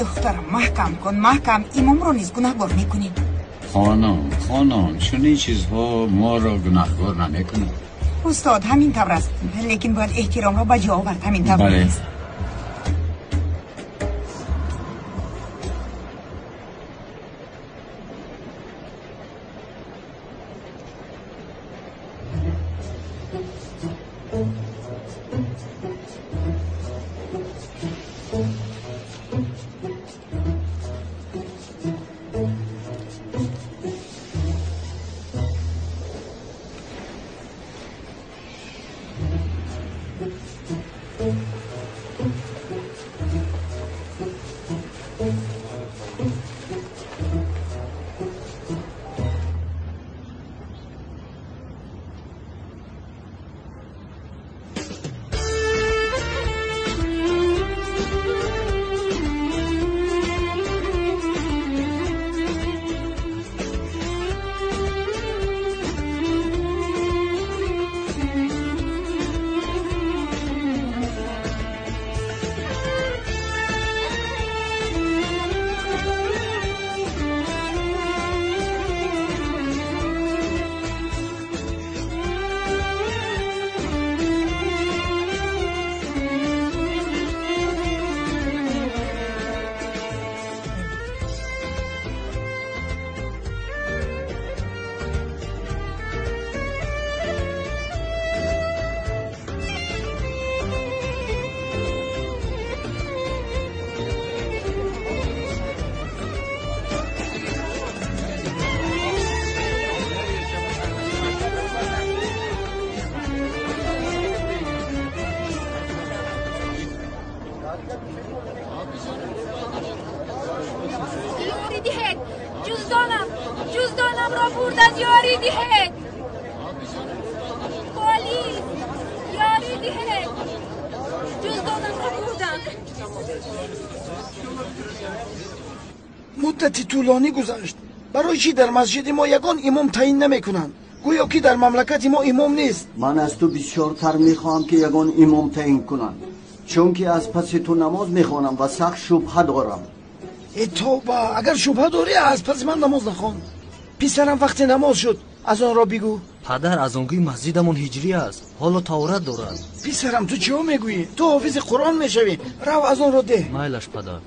Духтарам, маҳкам кун, маҳкам. Имомро низ гунаҳгор мекунӣ. Хонум, хонум, чунин чизҳо моро гунаҳгор намекунад. Устод, ҳамин тавр аст, лекин бояд эҳтиромро ба ҷо овард. Ҳамин тавр нест. Ҷуздонамро бурдан, ёрӣ диҳед! Полис, ёрӣ диҳед! Ҷуздонамро бурдан. Муддати тӯлонӣ гузашт. Барои чӣ дар масҷиди мо ягон имом таъин намекунанд? Гӯё ки дар мамлакати мо имом нест. Ман аз ту бисёртар мехоҳам, ки ягон имом таъин кунанд, чунки аз паси ту намоз мехонам ва сахт шубҳа дорам. Э тоба, агар шубҳа дорӣ, аз паси ман намоз нахон. Писарам, вақте намоз шуд, аз онро бигӯ. Падар, аз он гӯи масҷидамон ҳиҷрӣ аст, ҳоло таҳорат дорад. Писарам, ту чиҳо мегӯӣ? Ту ҳофизи Қуръон мешавӣ. Рав, аз онро деҳ. Майлаш, падар.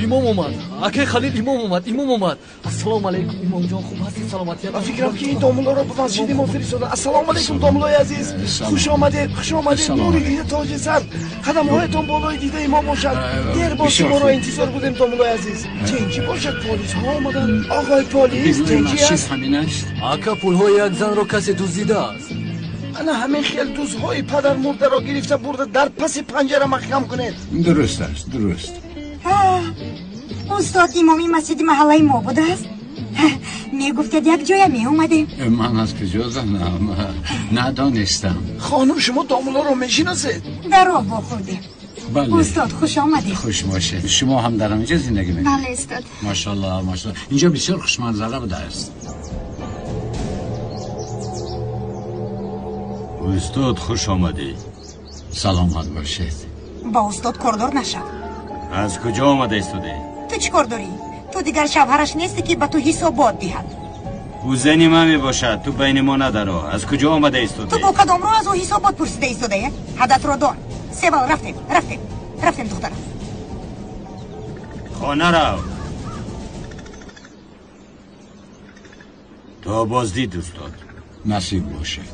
Имом омад, акай Халил, имом омад, имом омад. Ассалому алайкум, имомҷон, хуб ҳастед? Саломатият? Ба фикрам, ки ин домуллоро ба масҷиди мо фиристода. Ассалому алайкум, домуллои азиз, хуш омадед, хуш омадед. Нури дида, тоҷи сар, қадамҳоятон болои дидаи мо бошад. Дер боз шуморо интизор будем, домуллои азиз. Тинҷӣ бошад? Полисҳо омаданд. Оғои полис, тинҷӣ аст? Ака, пулҳои як занро касе дуздидааст. Ана ҳамин хел дузҳои падармурдаро гирифта бурда дар паси панҷара маҳкам кунед. Дуруст аст, дуруст. Устод имоми масҷиди маҳаллаи мо будааст. Мегуфтед, як ҷоя меомадем. Ман аз куҷо занам, надонистам. Хонум, шумо домуллоро мешиносед? Дар роҳ вохӯрдем. Бале. Устод, хуш омадед. Хуш бошед. Шумо ҳам дар ҳаминҷо зиндагӣ мекунед? Бале, устод. Машаллоҳ, машаллоҳ, инҷо бисёр хушманзара будааст. Устод, хуш омадед. Саломат бошед. Ба устод кордор нашав. Аз куҷо омада истодӣ? Ту чӣ кор дорӣ? Ту дигар шавҳараш нестӣ, ки ба ту ҳисобот диҳад. Ӯ зани ман мебошад, ту байни мо надаро. Аз куҷо омада истодӣ? Ту бо кадом роҳ аз ӯ ҳисобот пурсида истодаe? Ҳадатро дон. Севал, рафтем, рафтем, рафтем, духтарам. Хона рав. То боздид, устод. Насиб бошад.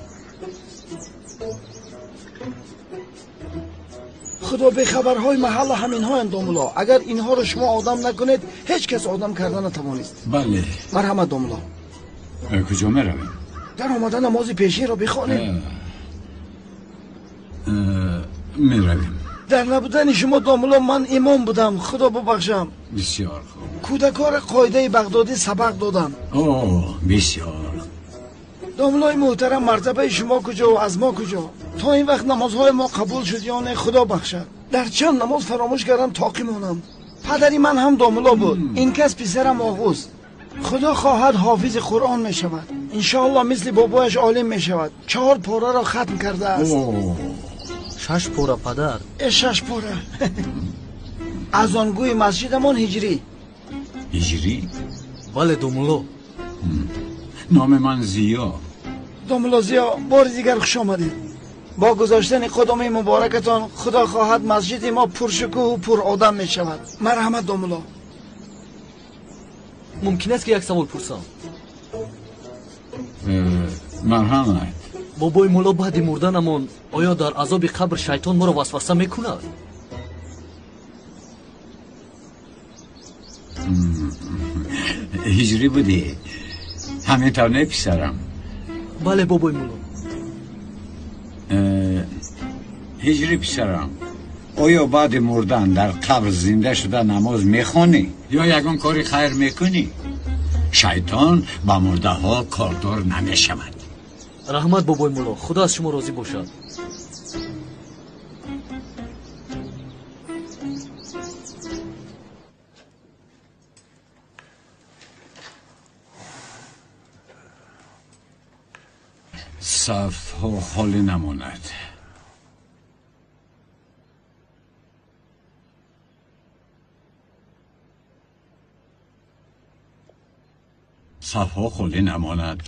Худо, бехабарҳои маҳалла ҳаминҳоянд, домулло. Агар инҳоро шумо одам накунед, ҳеҷ кас одам карда натавонист. Бале. Марҳамат, домулло. Куҷо меравем? Дар омада намози пешинро бихонем. Меравем. Дар набудани шумо, домулло, ман имом будам, худо бубахшам. Бисёр хуб. Кӯдакҳоро қоидаи бағдодӣ сабақ додам. О, бисёр. Домуллои муҳтарам, мартабаи шумо куҷо, аз мо куҷо? То ин вақт намозҳои мо қабул шуд ё не, худо бахшад. Дар чанд намоз фаромӯш кардам, тоқӣ монам. Падари ман ҳам домулло буд. Ин кас писарам Оғуз. Худо хоҳад, ҳофизи Қуръон мешавад. Иншоаллоҳ, мисли бобояш олим мешавад. Чаҳор пораро хатм кардааст. Шаш пора, падар. Э, шаш пора. Аз он гӯи масҷидамон ҳиҷрӣ. Ҳиҷрӣ? Бале, домулло. Номи ман Зиё. Домулло Зиё, бори дигар хуш омадед. Бо гузоштани қудуми муборакатон, худо хоҳад, масҷиди мо пуршукӯҳу пуродам мешавад. Марҳамат, домулло. Мумкин аст, ки як савол пурсам? Марҳамат. Бобои мулло, баъди мурданамон оё дар азоби қабр шайтон моро васваса мекунад? Ҳиҷрӣ будӣ, ҳамин тавр не, писарам? Бале, бобои мулло. Ҳиҷрӣ, писарам, оё баъди мурдан дар қабр зинда шуда намоз мехонӣ ё ягон кори хайр мекунӣ? Шайтон ба мурдаҳо кордор намешавад. Раҳмат, бобои мулло, худо аз шумо розӣ бошад. Сафҳо холӣ намонад. Сафҳо холӣ намонад.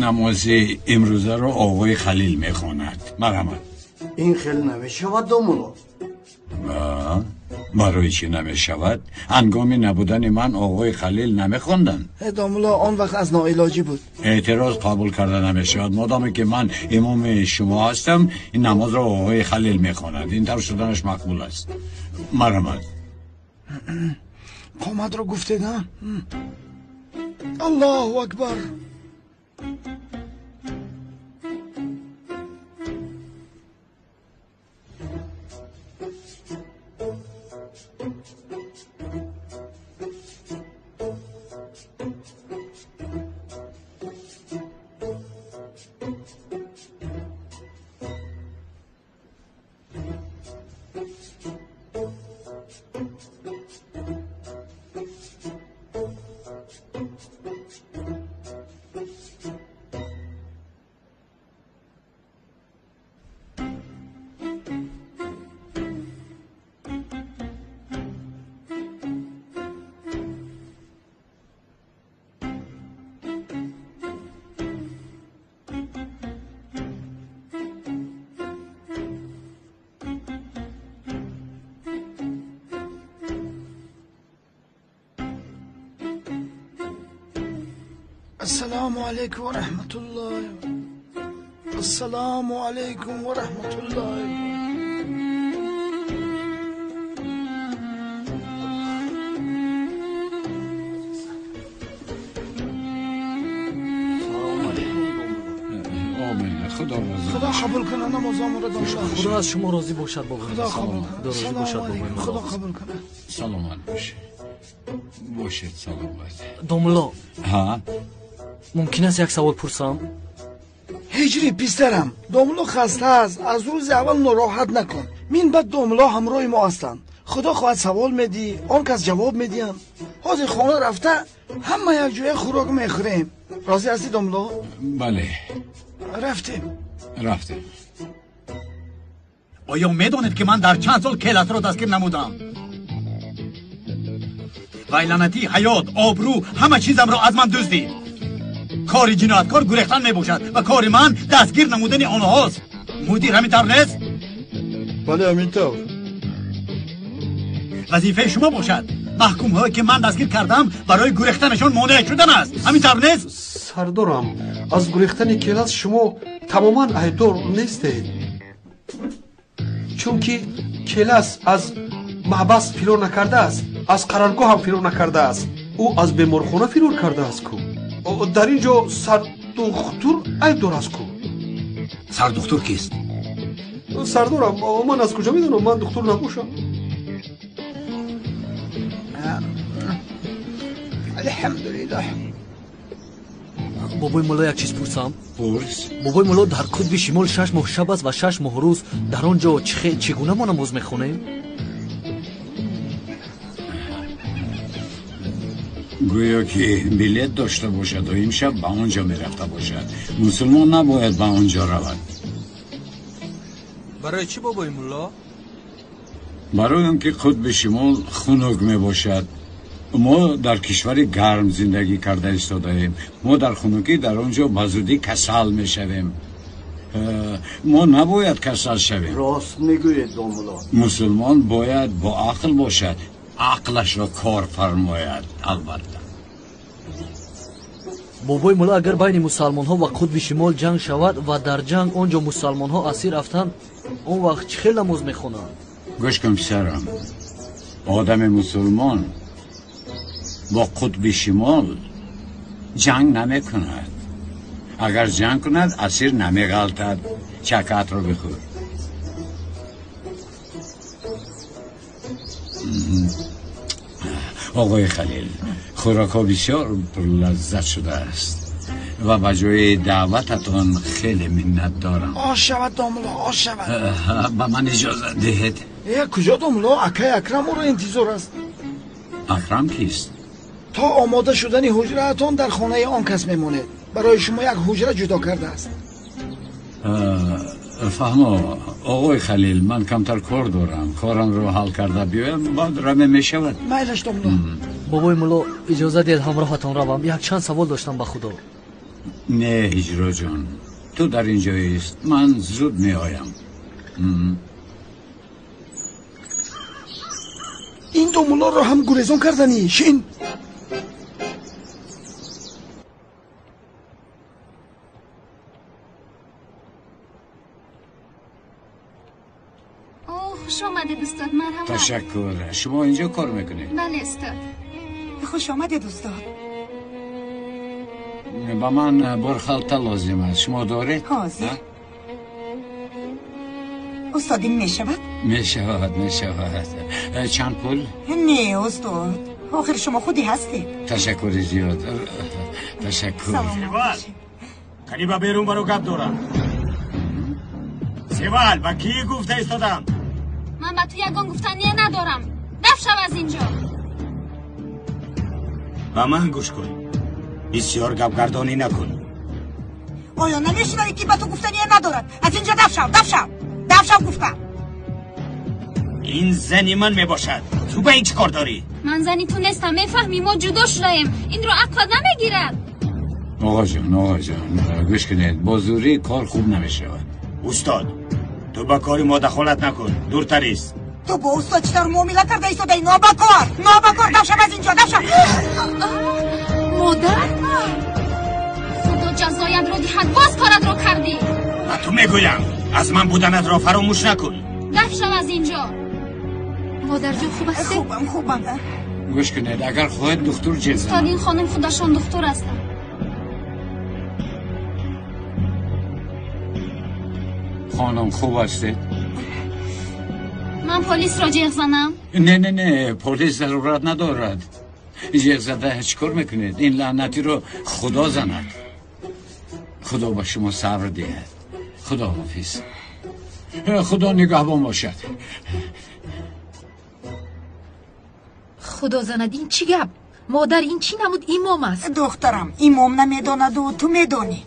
Намози имрӯзаро оғои Халил мехонад. Марҳамат. Ин хел намешавад, домулло. Барои чӣ намешавад? Ҳангоми набудани ман оғои Халил намехонданд. Домулло, он вақт аз ноилоҷӣ буд. Эътироз қабул карда намешавад. Модоме ки ман имоми шумо ҳастам, ин намозро оғои Халил мехонад. Ин тавр шуданаш мақбул аст. Марҳамат. Қоматро гуфтед, а? Аллоҳу акбар. Ассалому алайкум ва раҳматуллоҳи. Ассалому алайкум ва раҳматуллоҳи. Худо розӣ. Худо қабул кунад намозамонро домла. Худо аз шумо розӣ бошад бобои. Худо қабул кунад. Худо розӣ бошад бобои. Худо қабул кунад. Саломат бошед. Бошед саломат. Домла. Ҳа? Мумкин аст як савол пурсам? Ҳиҷрӣ писарам, домло хаста аст, аз рӯзи аввал нороҳат накун. Мин баъд домло ҳамроҳи мо ҳастанд. Худо хоҳад савол медиҳӣ, он кас ҷавоб медиҳанд. Ҳозир хона рафта ҳама якҷоя хӯрок мехӯрем. Розӣ ҳастӣ домло? Бале. Рафтем. Рафтем. Оё медонед ки ман дар чанд сол келасро дастгир намудам? Вай лаънатӣ ҳаёт, обрӯ, ҳама чизамро аз ман дуздид. Кори ҷинояткор гурехтан мебошад ва кори ман дастгир намудани онҳост. Мудир ҳамин тавр нест? Бале, ҳамин тавр. Вазифаи шумо бошад. Маҳкумҳое ки ман дастгир кардам барои гурехтанашон монеъ шудан аст. Ҳамин тавр нест? Сардорам, аз гурехтани келас шумо тамоман айбдор нестед. Чунки келас аз маҳбас фирор накардааст, аз қароргоҳ ҳам фирор накардааст. Ӯ аз беморхона фирор кардааст ку. Дар ин ҷо сардухтур айбдор аст ку. Сардухтур кист? Сардорам, ман аз куҷо медонам? Ман духтур набошам. Алҳамдулиллоҳ. Бобои мулло як чиз пурсам? Пурс. Бобои мулло, дар қутби шимол 6 моҳ шаб аст ва 6 моҳ рӯз. Дар он ҷо чӣ гуна мо намоз мехонем? Гӯё ки билет дошта бошад ва имшаб ба он ҷо мерафта бошад. Мусулмон набояд ба он ҷо равад. Барои чӣ бобои мулло? Барои он ки қутби шимол хунук мебошад. Мо дар кишвари гарм зиндагӣ карда истодаем. Мо дар хунукӣ дар он ҷо ба зудӣ касал мешавем. Мо набояд касал шавем. Рост мегӯед домулло. Мусулмон бояд бо ақл бошад, ақлашро кор фармояд. Албатта. Бобои мулло, агар байни мусалмонҳо ва қутби шимол ҷанг шавад ва дар ҷанг он ҷо мусалмонҳо асир афтанд, он вақт чӣ хел намоз мехонанд? Гӯш кун писарам, одами мусулмон бо қутби шимол ҷанг намекунад. Агар ҷанг кунад, асир намеғалтад. Чакатро бихӯр. Оғои Халил, хӯрокҳо бисёр пурлаззат шудааст ва ба ҷои даъвататон хеле миннат дорам. Ош шавад домулло, ош шавад. Ба ман иҷозат диҳед. Куҷо домулло? Акай Акрам ӯро интизор аст. Акрам кист? То омода шудани ҳуҷраатон дар хонаи он кас мемонед. Барои шумо як ҳуҷра ҷудо кардааст. Фаҳмо, оғои Халил, ман камтар кор дорам. Корамро ҳал карда биёям, баъд раме мешавад. Майлаш домулло. Бобои мулло, иҷоза диҳед ҳамроҳатон равам. Якчанд савол доштам ба Худо. Не, ҳиҷроҷон, ту дар ин ҷоист, ман зуд меоям. Ин домуллоро ҳам гурезон карданӣ шин. Хуш омадед устод, марҳамат. Ташаккур. Шумо инҷо кор мекунед? Бале устод. Хуш омадед устод. Ба ман борхалта лозим аст. Шумо доред? Ҳозир. Устод, ин мешавад? Мешавад, мешавад. Чанд пул? Не устод, охир шумо худи ҳастед. Ташаккури зиёд. Ташаккур. Севал, кани ба берун баро гап дорам. Севал, ба кӣ гуфта истодам? Ман ба ту ягон гуфтание надорам. Даф шав аз инҷо. Ба ман гӯш кун. Бисёр гапгардонӣ накун. Оё намешунавӣ, ки ба ту гуфтание надорад? Аз инҷо даф шав, даф шав, даф шав гуфтам. Ин зани ман мебошад. Ту ба ин чӣ кор дорӣ? Ман зани ту нестам, мефаҳмӣ? Мо ҷудо шудаем. Инро ақлат намегирад. Оғоҷон, оғоҷон, гӯш кунед, бо зӯрӣ кор хуб намешавад. Устод, ту ба кори мо дахолат накун, дуртарист. Ту бо устод чӣ тавр муомила карда истодаӣ? Нобакор, нобакор, даф шав аз инҷо, даф шав. Модар, худо ҷазоятро диҳад, боз коратро кардӣ. Ба ту мегӯям, аз ман буданатро фаромӯш накун. Даф шав аз инҷо. Модарҷон, хуб ҳастед? Хубам, хубам. Гӯш кунед, агар хоҳед духтур ҷеғ занам. Устод, ин хонум худашон духтур ҳастанд. Хонум, хуб ҳастед? Ман полисро ҷеғ занам? Не, не, не, полис зарурат надорад. Ҷеғ зада чӣ кор мекунед? Ин лаънатиро худо занад. Худо ба шумо сабр диҳад. Худо ҳофиз. Худо нигаҳбон бошад. Худо занад, ин чӣ гап? Модар, ин чӣ намуд имом аст? Духтарам, имом намедонаду ту медонӣ.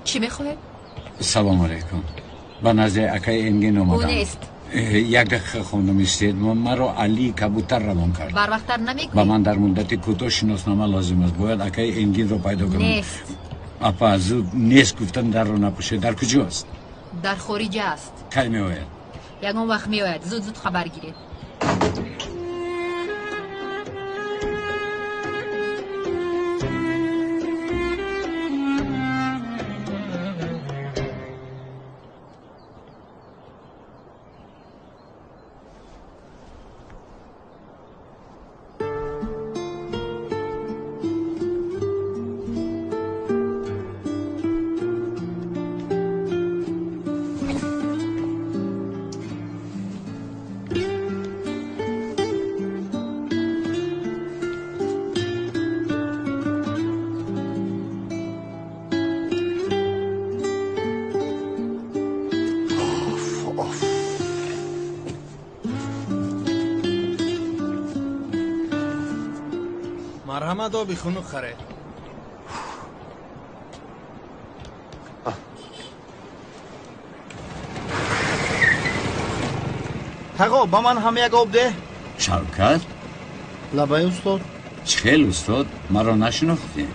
Чӣ мехоҳед? Салом алейкум. Ба назди акаи Энгин омадам. Ӯ нест. Як дақиқа хонум истед. Маро Али Кабутар равон кард. Барвақттар намегӯӣ? Ба ман дар муддати кӯтоҳ шиноснома лозим аст. Бояд акаи Энгинро пайдо кунам. Нест. Апа, зуд нест гуфтан дарро напӯшед. Дар куҷост? Дар хориҷа аст. Кай меояд? Ягон вақт меояд. Зуд зуд хабар гиред. Марҳамат, оби хунук харед. Тағо, ба ман ҳам як об деҳ. Шавкат? Лабай, устод. Чӣ хел, устод, маро нашинохтӣ?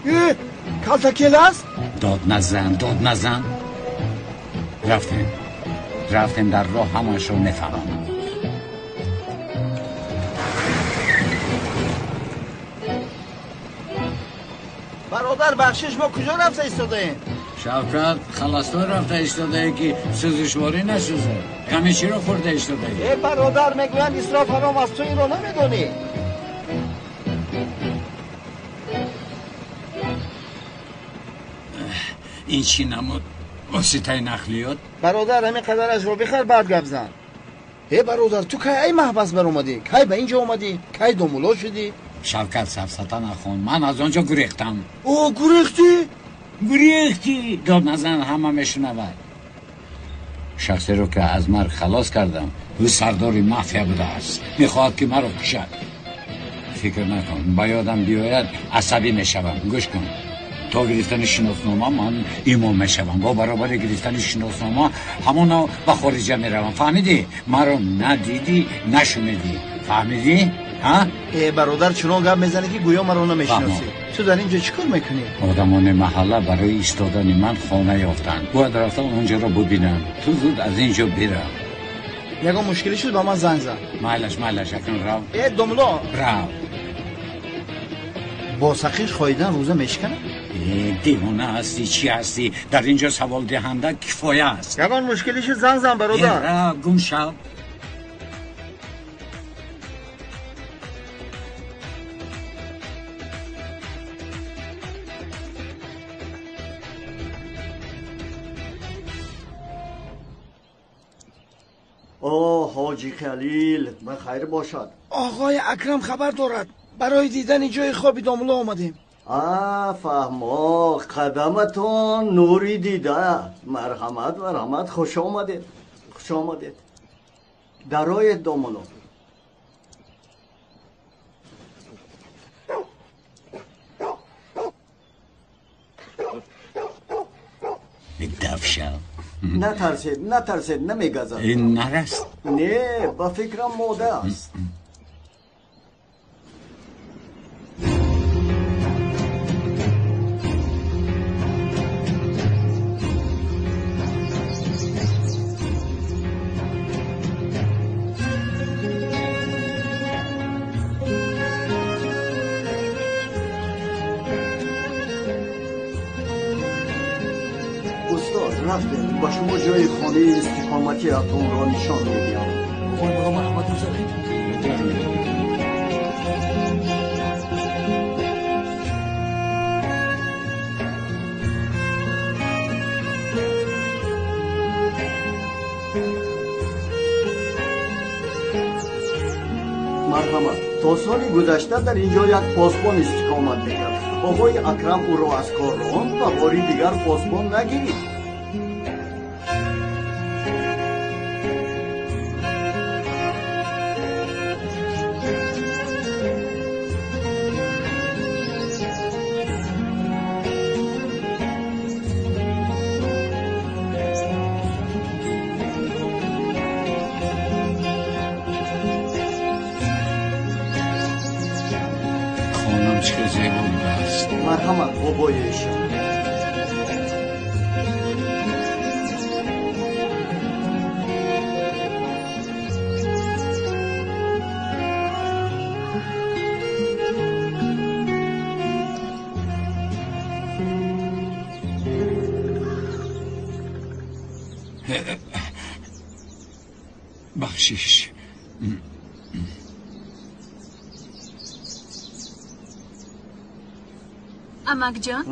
Э, калтакел аст? Дод назан, дод назан. Рафтем, рафтем, дар роҳ ҳамаашро мефаҳмам. Бародар, бахшиш, мо куҷо рафта истодаем? Шавкат, халастой рафта истодаe, ки сӯзишворӣ насӯзад. Каме чиро хӯрда истодаӣ? Э, бародар, мегӯянд исроф ҳаром аст, ту инро намедонӣ? Ин чӣ намуд воситаи нақлиёт? Бародар, ҳамин қадарашро бихар, баъд гап зан. Э, бародар, ту кай ай маҳбас баромадӣ? Кай ба ин ҷо омадӣ? Кай домулло шудӣ? Шавкат, сафсата нахон, ман аз он ҷо гурехтам. О, гурехтӣ? Гурехтӣ! Дод назан, ҳама мешунавад. Шахсеро ки аз марг халос кардам, ӯ сардори мафия будааст. Мехоҳад ки маро кушад. Фикр накун, ба ёдам биёяд асабӣ мешавам. Гӯш кун, то гирифтани шиноснома ман имом мешавам. Бо баробари гирифтани шиноснома ҳамоно ба хориҷа меравам. Фаҳмидӣ? Маро надидӣ, нашунидӣ. Фаҳмидӣ? Э, бародар, чунон гап мезанӣ, ки гӯё маро намешиносӣ. Ту дар ин ҷо чӣ кор мекунӣ? Одамони маҳалла барои истодани ман хона ёфтанд. Бояд рафта онҷоро бубинам. Ту зуд аз ин ҷо бирав. Ягон мушкилӣ шуд, ба ман занг зан. Майлаш, майлаш, акнун рав. Э, домло, рав. Бо сақиш хоидан рӯза мешиканад? Э, девона ҳастӣ, чӣ ҳастӣ? Дар ин ҷо саволдиҳанда кифоя аст. Ягон мушкилӣ шуд, занг зан, бародар. Э, рав, гум шав. О, ҳоҷи Халил, ба хайр бошад. Оғои Акрам хабар дорад. Барои дидани ҷои хоби домулло омадем. А, фаҳмо, қадаматон нури дида. Марҳамат, марҳамат, хуш омадед. Хуш омадед. Дароед, домулло. Давшал. Натарсед, натарсед, намегазад. Ин нар аст? Не, ба фикрам мода аст. Устод, рафтем, ба шумо ҷои хонаи истиқоматиатонро нишон медиҳам. Бобои мулло, марҳамат, гузаред. Марҳамат, то соли гузашта дар ин ҷо як посбон истиқомат мекард. Оғои Акрам ӯро аз кор ронд ва бори дигар посбон нагирифт. Хонам чӣ зебо будааст. Марҳамат, бобои эшон. Бахшиш. Амакҷон,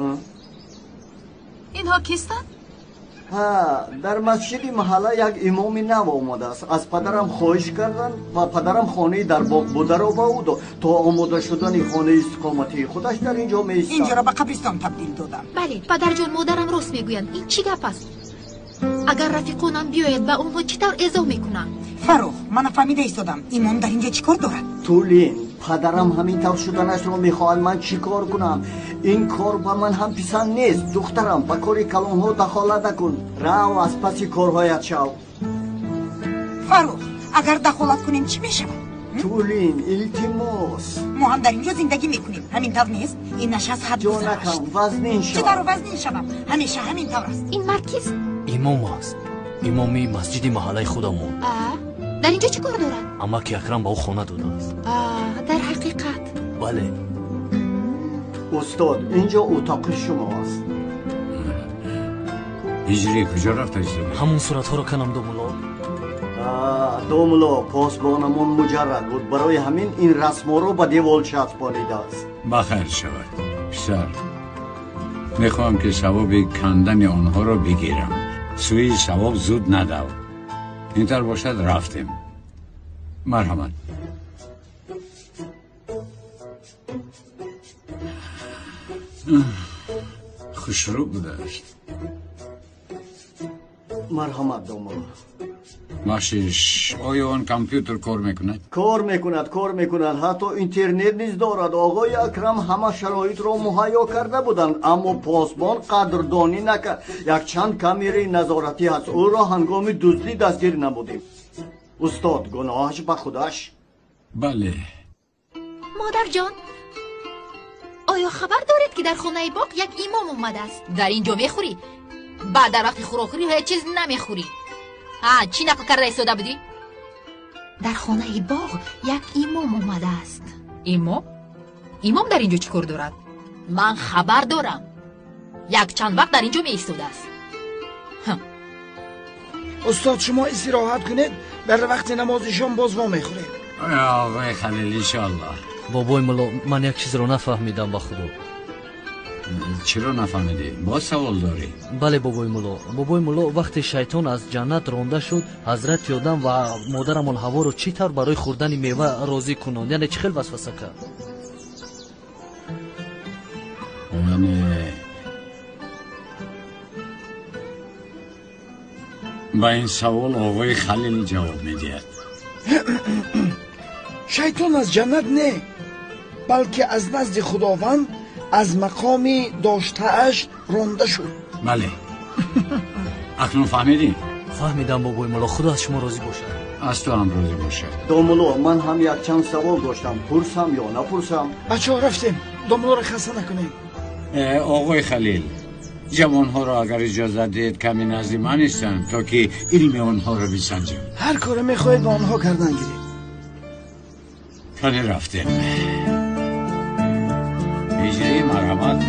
инҳо кистанд? Ҳа, дар масҷиди маҳалла як имоми нав омадааст. Аз падарам хоҳиш карданд ва падарам хонаи дар боғ бударо ба ӯ дод. То омода шудани хонаи истиқоматии худаш дар ин ҷо меистад. Инҷоро ба қабристон табдил додам. Бале, падарҷон, модарам рост мегӯянд. Ин чӣ гап аст? Агар рафиқонам биёяд, ба онҳо чӣ тавр эзоҳ мекунам? Фаррух, ман нафаҳмида истодам. Имом дар инҷо чӣ кор дорад? Тулин, падарам ҳамин тавр шуданашро мехоҳад. Ман чӣ кор кунам? Ин кор ба ман ҳам писанд нест. Духтарам, ба кори калонҳо дахолат накун. Рав, аз паси корҳоят шав. Фаррух, агар дахолат кунем чӣ мешавад? Тулин, илтимос. Мо ҳам дар инҷо зиндагӣ мекунем. Ҳамин тавр нест? Ин наш аз ҳад гузашт. Ҷонакам, вазнин шав. Чӣ тавр вазнин шавам? Ҳамеша ҳамин тавр аст. Ин мард кист? Имом аст. Имоми масҷиди маҳаллаи худамон. Дар инҷо чӣ кор дорад? Амаки Акрам ба ӯ хона додааст. Дар ҳақиқат? Бале. Устод, инҷо утоқи шумо аст. Ҳиҷрӣ куҷо рафта истода? Ҳамон суратҳоро канам, домулло. Домулло, посбонамон муҷаррад буд. Барои ҳамин ин расмҳоро ба девол часпонидааст. Ба хайр шавад, писар. Мехоҳам ки савоби кандани онҳоро бигирам. Сӯи савоб зуд надав. Ин тавр бошад, рафтем. Марҳамат. Хушрӯ будааст. Марҳамат, домулло. Бахшиш, оё он компютер кор мекунад? Кор мекунад, кор мекунад. Ҳатто интернет низ дорад. Оғои Акрам ҳама шароитро муҳайё карда буданд, аммо посбон қадрдонӣ накард. Якчанд камераи назоратӣ ҳаст. Ӯро ҳангоми дуздӣ дастгир намудем. Устод, гуноҳаш ба худаш. Бале. Модарҷон, оё хабар доред, ки дар хонаи боғ як имом омадааст? Дар ин ҷо мехӯрӣ, баъд дар вақти хӯрокхӯрӣ ҳеҷ чиз намехӯрӣ. Ҳа, чӣ нақл карда истода будӣ? Дар хонаи боғ як имом омадааст. Имом? Имом дар ин ҷо чӣ кор дорад? Ман хабар дорам. Як чанд вақт дар ин ҷо меистодааст. Устод, шумо истироҳат кунед, дар вақти намози шом боз во мехӯрем. Оғои Халил, иншоаллоҳ. Бобои мулло, ман як чизро нафаҳмидам, ба худо. Чаро нафаҳмидӣ? Боз савол дорӣ? Бале, бобои мулло. Бобои мулло, вақте шайтон аз ҷаннат ронда шуд, ҳазрати Одам ва модарамон Ҳаворо чӣ тавр барои хӯрдани мева розӣ кунонд? Яъне чӣ хел васваса кард? Яъне ба ин савол оғои Халил ҷавоб медиҳад. Шайтон аз ҷаннат не, балки аз назди Худованд аз мақоми доштааш ронда шуд. Бале, акнун фаҳмидӣ? Фаҳмидам, бобои мулло. Худо аз шумо розӣ бошад. Аз ту ҳам розӣ бошад. Домулло, ман ҳам якчанд савол доштам. Пурсам ё напурсам? Бачаҳо, рафтем, домуллоро хаста накунем. Оғои Халил, ҷавонҳоро агар иҷозат диҳед каме назди ман истанд, то ки илми онҳоро бисанҷам. Ҳар коре мехоҳед ба онҳо кардан гиред. Кане рафтем. Ҳиҷрӣ, марҳамат.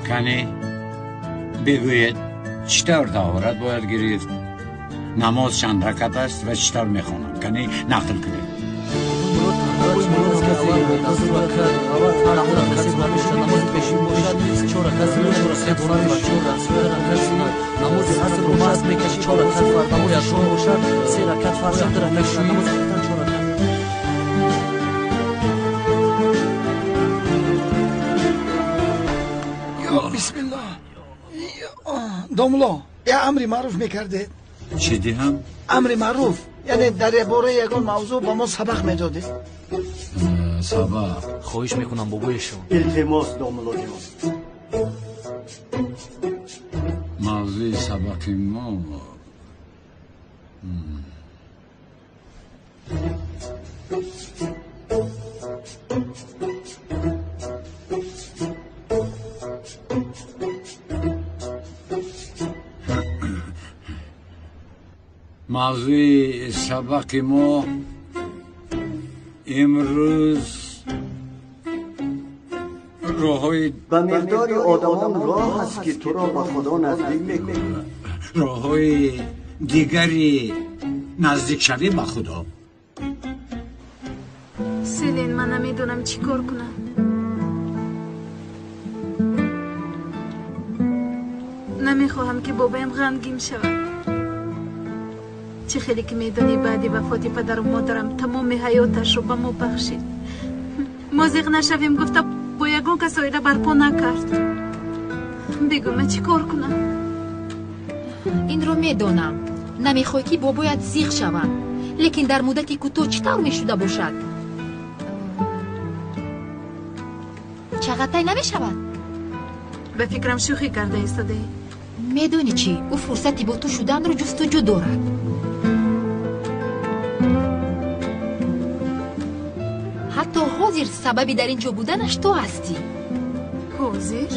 Кане бигӯед, чӣ тавр таҳорат бояд гирифт, намоз чанд ракат аст ва чӣ тавр мехонанд? Кане нақл кунед. Ё бисмиллоҳ. Домулло, я амри маъруф мекардед? Чӣ диҳам? Амри маъруф, яъне дар бораи ягон мавзӯъ ба мо сабақ медодед. Сабақ? Хоҳиш мекунам, бобоешон. Илтимос, домуллоҷон. Мавзӯи сабақи мо мавзӯи сабақи мо имрӯз роҳҳои ба миқдори одамон роҳ аст, ки туро ба Худо наздик мекунад. Роҳҳои дигари наздикшавӣ ба Худо. Селин, ман намедонам чӣ кор кунам. Намехоҳам, ки бобоям ғамгин шавад. Чӣ хеле ки медонӣ, баъди вафоти падару модарам тамоми ҳаёташро ба мо бахшид. Мо зиқ нашавем гуфта бо ягон кас оила барпо накард. Бигӯ, ман чӣ кор кунам? Инро медонам. Намехоҳӣ, ки бобоят зиқ шаванд, лекин дар муддати кӯтоҳ чӣ тавр мешуда бошад? Чағатай намешавад? Ба фикрам, шӯхӣ карда истодаӣ. Медонӣ чӣ? Ӯ фурсати бо ту шуданро ҷустуҷӯ дорад. Ҳатто ҳозир сабаби дар ин ҷо буданаш ту ҳастӣ. Ҳозир?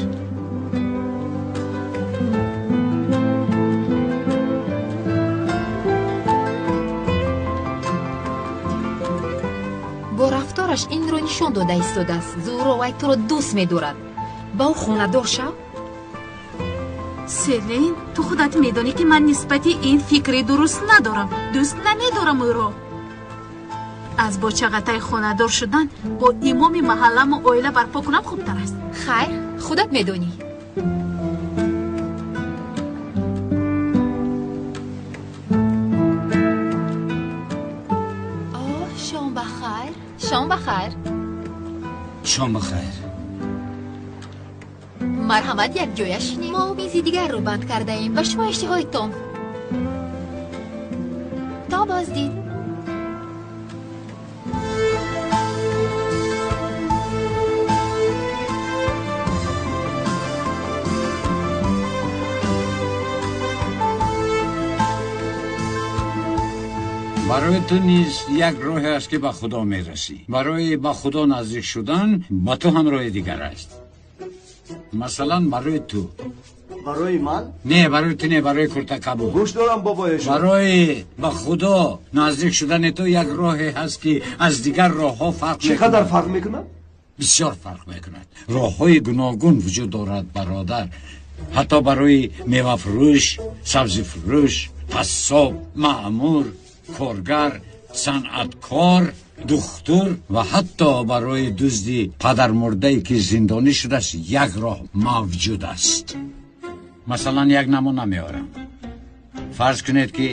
Бо рафтораш инро нишон дода истодааст. Зӯро вай туро дӯст медорад. Ба ӯ хонадор шав. Селин, ту худат медонӣ, ки ман нисбати ин фикри дуруст надорам. Дӯст намедорам ӯро. Аз бо Чағатай хонадор шудан бо имоми маҳалламу оила барпо кунам хубтар аст. Хайр, худат медонӣ. О, шом ба хайр, шом ба хайр. Шом ба хайр. Марҳамат, якҷоя шинед. Мо мизи дигарро банд кардаем. Ба шумо иштиҳои том. То боздид. Барои ту низ як роҳе аст, ки ба Худо мерасӣ. Барои ба Худо наздик шудан ба ту ҳам роҳи дигар аст. Масалан, барои ту. Барои ман? Не, барои ту не, барои куртакабуд. Гӯш дорам, бобоешон. Барои ба Худо наздик шудани ту як роҳе ҳаст, ки аз дигар роҳҳо фарқ Чӣ қадар фарқ мекунад? Бисёр фарқ мекунад. Роҳҳои гуногун вуҷуд дорад, бародар. Ҳатто барои мевафурӯш, сабзифурӯш, қассоб, маъмур, коргар, Санъаткор, духтур ва ҳатто барои дузди падармурдае ки зиндонӣ шудааст як роҳ мавҷуд аст. Масалан, як намуна меорам. Фарз кунед ки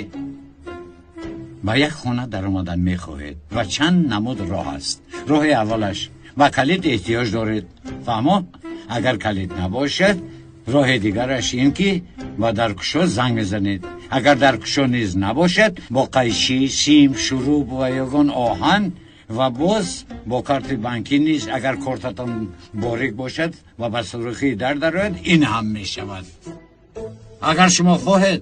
ба як хона даромадан мехоҳед ва чанд намуд роҳ аст. Роҳи аввалаш ба калид эҳтиёҷ доред. Фаҳмо? Агар калид набошад, роҳи дигараш ин ки ба даркушо занг мезанед. Агар даркушо низ набошад, бо қайчи, сим, шуруб ва ягон оҳан ва боз бо карти бонкӣ низ агар кортатон борик бошад ва ба сурӯхии дар дарояд, ин ҳам мешавад. Агар шумо хоҳед,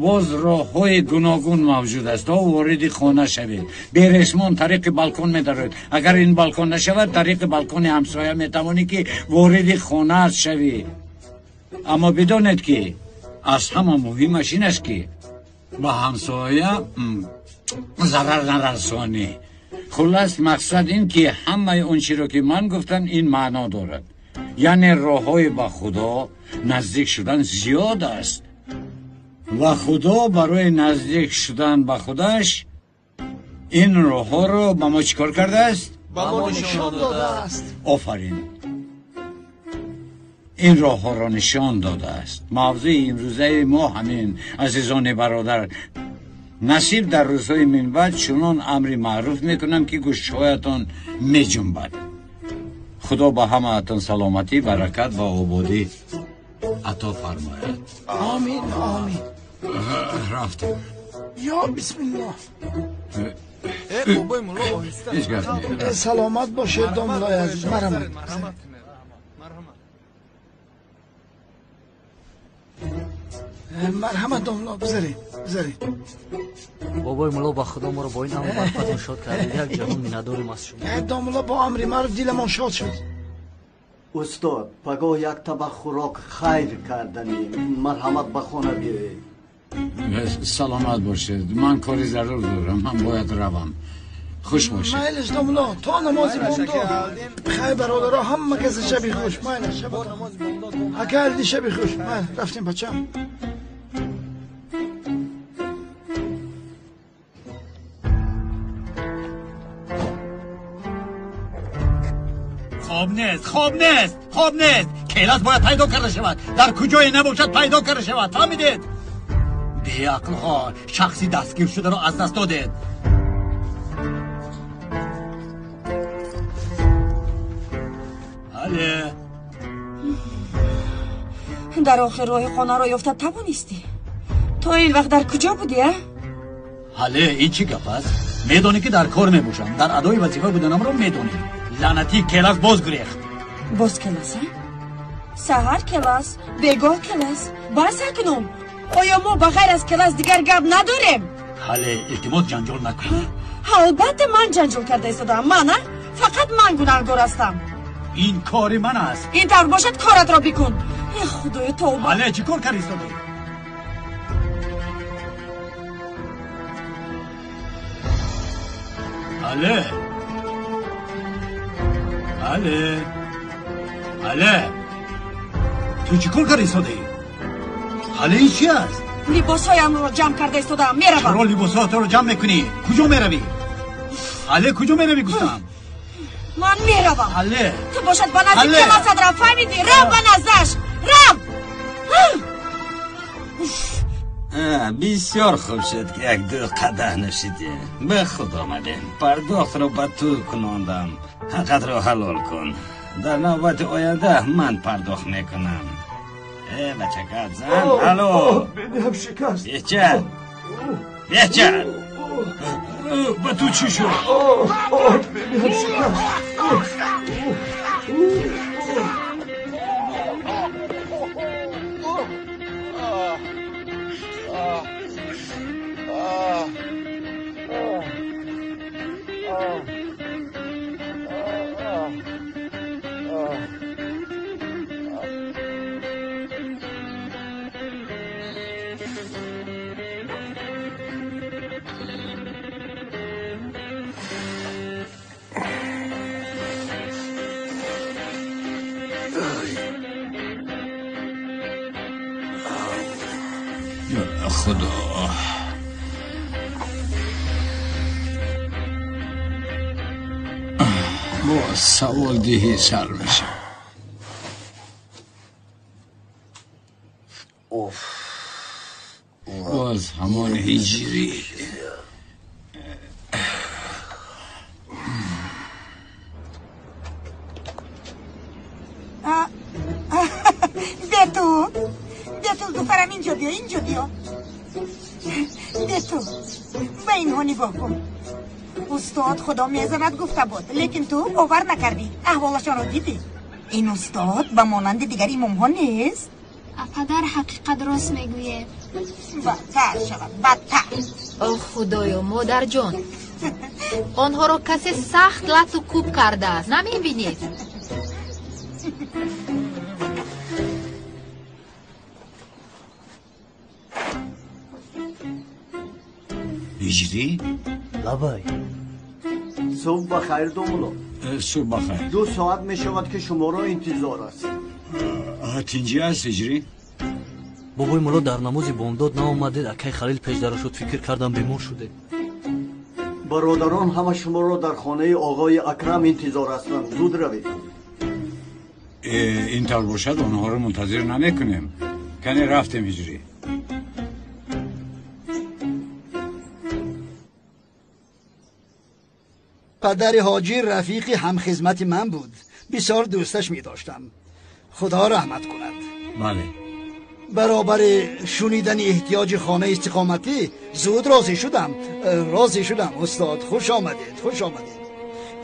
боз роҳҳои гуногун мавҷуд аст то вориди хона шавед. Бересмон тариқи балкон медароед. Агар ин балкон нашавад, тариқи балкони ҳамсоя метавонӣ ки вориди хонаат шавӣ. Аммо бидонед ки аз ҳама муҳимаш ин аст ки ба ҳамсоя зарар нарасонӣ. Хуллас, мақсад ин ки ҳамаи он чиро ки ман гуфтам, ин маъно дорад. Яъне роҳҳои ба Худо наздик шудан зиёд аст ва Худо барои наздик шудан ба худаш ин роҳҳоро ба мо чӣ кор кардааст? Ба мо нишон додааст. Офарин. Ин роҳҳоро нишон додааст. Мавзӯи имрӯзаи мо ҳамин, азизони бародар. Насиб дар рӯзҳои минбаъд чунон амри маъруф мекунам ки гӯшҳоятон меҷунбад. Худо ба ҳамаатон саломатӣ, баракат ва ободӣ ато фармояд. Омин, омин. Рафтем. Ё бисмиллоҳ. Ҳеҷ гап не. Саломат бошед, домлои азиз. Марҳамат. Марҳамат, домло, бизаред, бизаред. Бобои мулло, ба Худо моро бо ин амр барфатон шод кардед. Як ҷаҳон миннатдорем аз шумо. Домло, бо амри маъруф диламон шод шуд. Устод, пагоҳ як табақ хӯрок хайр карданӣ. Марҳамат, ба хона биёед. Саломат бошед. Ман кори зарур дорам, ман бояд равам. Хуш бошед. Майлаш, домло, то намози бомдод. Хайр, бародаро, ҳама касе шаби хуш. Майлаш, ака Алди, шаби хуш. Майл, рафтем, бачам. Хоб нест, хоб нест, хоб нест. Келас бояд пайдо карда шавад. Дар куҷое набошад, пайдо карда шавад. Фаҳмидед? Беақлҳо, шахси дастгир шударо аз даст додед. Ҳале. Дар охир роҳи хонаро ёфта тавонистӣ? То ин вақт дар куҷо будӣ, а? Ҳале, ин чӣ гап аст? Медонӣ ки дар кор мебошам. Дар адои вазифа буданамро медонӣ. Лаънатӣ Келас боз гурехт. Боз Келас, а? Саҳар Келас, бегоҳ Келас. Бас акнун. Оё мо ба ғайр аз Келас дигар гап надорем? Ҳале, илтимос, ҷанҷол накун. Албатта ман ҷанҷол карда истодаам. Ман, а? Фақат ман гунаҳкор ҳастам. Ин кори ман аст. Ин тавр бошад, коратро бикун. Э, Худоё, тавба. Ҳале, чӣ кор карда истодаӣ? Ҳале. Ҳале. Ҳале. Ту чӣ кор карда истодаӣ? Ҳале, ин чӣ аст? Либосҳоямро ҷамъ карда истодаам, меравам. Чаро либосҳоятро ҷамъ мекунӣ? Куҷо меравӣ? Ҳале, куҷо меравӣ гуфтам? Ман меравам. Ҳале. Ту бошад ба назди Келасат рав, фаҳмидӣ? Рав ба наздаш. Рав. Бисёр хуб шуд ки як ду қадаҳ нӯшидӣ. Ба худ омадем. Пардохтро ба ту кунондам. Ҳаққатро ҳалол кун. Дар навбати оянда ман пардохт мекунам. Э, бачакат зан. Алло. Бинам шикаст. Беҳчат. Беҳчат. Ба ту чӣ шуд? Бинам шикаст. Худо. Боз саволдиҳӣ сар мешавад. Боз ҳамон ҳиҷрӣ. Бетул, Бетул, духтарам, инҷо биё, инҷо биё. Бетул, ба инҳо нигоҳ кун. Устод худо мезанад гуфта буд, лекин ту бовар накардӣ. Аҳволашонро дидӣ. Ин устод ба монанди дигар имомҳо нест. Падар ҳақиқат рост мегӯяд. Бадтар шавад, бадтар. О худоё, модарҷон, онҳоро касе сахт лату кӯб кардааст, намебинед? Ҳиҷрӣ? Лабай. Субҳ ба хайр, домулло. Субҳ ба хайр. 2 соат мешавад ки шуморо интизор аст. Тинҷӣ аст, ҳиҷрӣ? Бобои мулло, дар намози бомдод наомадед, акай Халил пешдара шуд, фикр кардам бемор шудед. Бародарон ҳама шуморо дар хонаи оғои Акрам интизор ҳастанд. Зуд равед. Ин тавр бошад, онҳоро мунтазир намекунем. Кане рафтем, ҳиҷрӣ. Падари ҳоҷӣ рафиқи ҳамхизмати ман буд. Бисёр дӯсташ медоштам. Худо раҳмат кунад. Бале. Баробари шунидани эҳтиёҷи хонаи истиқоматӣ зуд розӣ шудам. Розӣ шудам, устод. Хуш омадед, хуш омадед.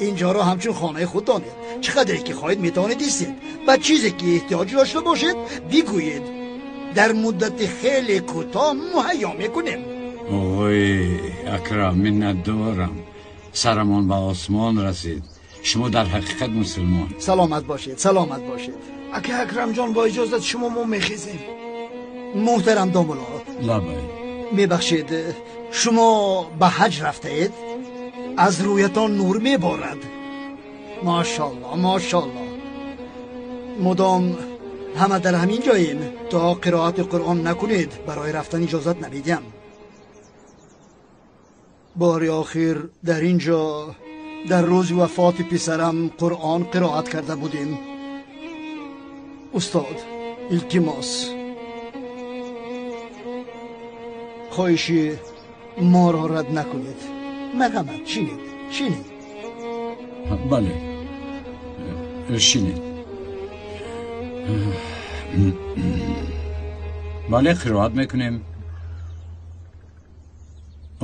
Инҷоро ҳамчун хонаи худ донед. Чӣ қадре ки хоҳед метавонед истед. Ба чизе ки эҳтиёҷ дошта бошед бигӯед. Дар муддати хеле кӯтоҳ муҳайё мекунем. Оғои Акрам, миннатдорам. Сарамон ба осмон расид. Шумо дар ҳақиқат мусулмон. Саломат бошед, саломат бошед. Ака Акрамҷон, бо иҷозат шумо мо мехезем. Муҳтарам домулло. Лабай. Мебахшед, шумо ба ҳаҷ рафтаед? Аз рӯятон нур меборад. Мошалло, мошалло. Мудом ҳама дар ҳамин ҷоем. То қироати Қуръон накунед, барои рафтан иҷозат намедиҳам. Бори охир дар ин ҷо дар рӯзи вафоти писарам Қуръон қироат карда будем. Устод, илтимос, хоҳиши моро рад накунед. Марҳамат, шинед, шинед. Бале, шинед. Бале, қироат мекунем.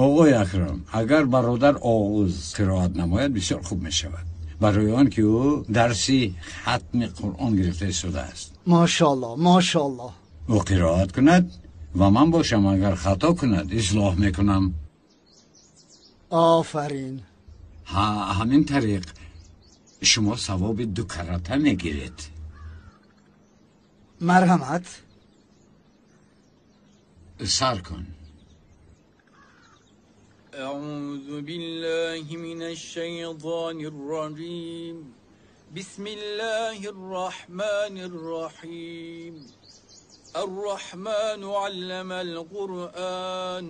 Оғои Акрам, агар бародар Оғуз қироат намояд, бисёр хуб мешавад. Барои он ки ӯ дарси хатми Қуръон гирифта истодааст. Мошалло, мошалло. Ӯ қироат кунад ва ман бошам, агар хато кунад, ислоҳ мекунам. Офарин. Ҳамин тариқ шумо савоби дукарата мегиред. Марҳамат. Сар кун. أعوذ بالله من الشيطان الرجيم. بسم الله الرحمن الرحيم. الرحمن علم القرآن.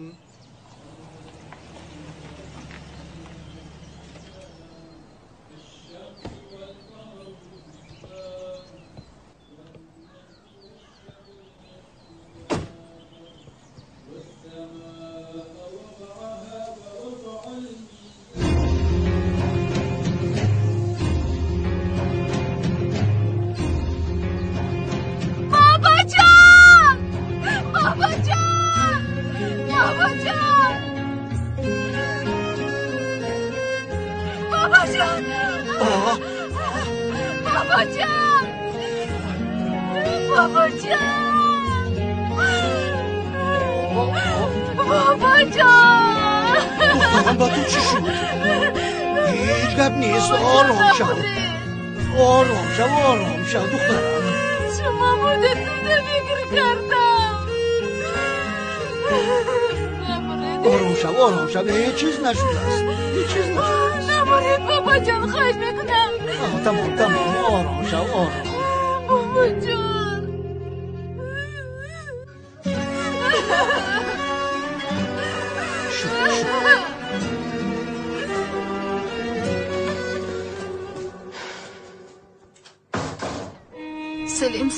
Духтарам, ба ту чӣ шуд? Ҳеҷ гап нест, ором шав, ором шав, ором шав, духтарам. Шумо будед, буда фикр кардам. Ором шав, ором шав, ҳеҷ чиз нашудааст, ҳеҷ чиз нашудааст. Набуред, бобоҷон, хоҳиш мекунам. Тамом, тамом, ором шав, ором. Бобоҷон.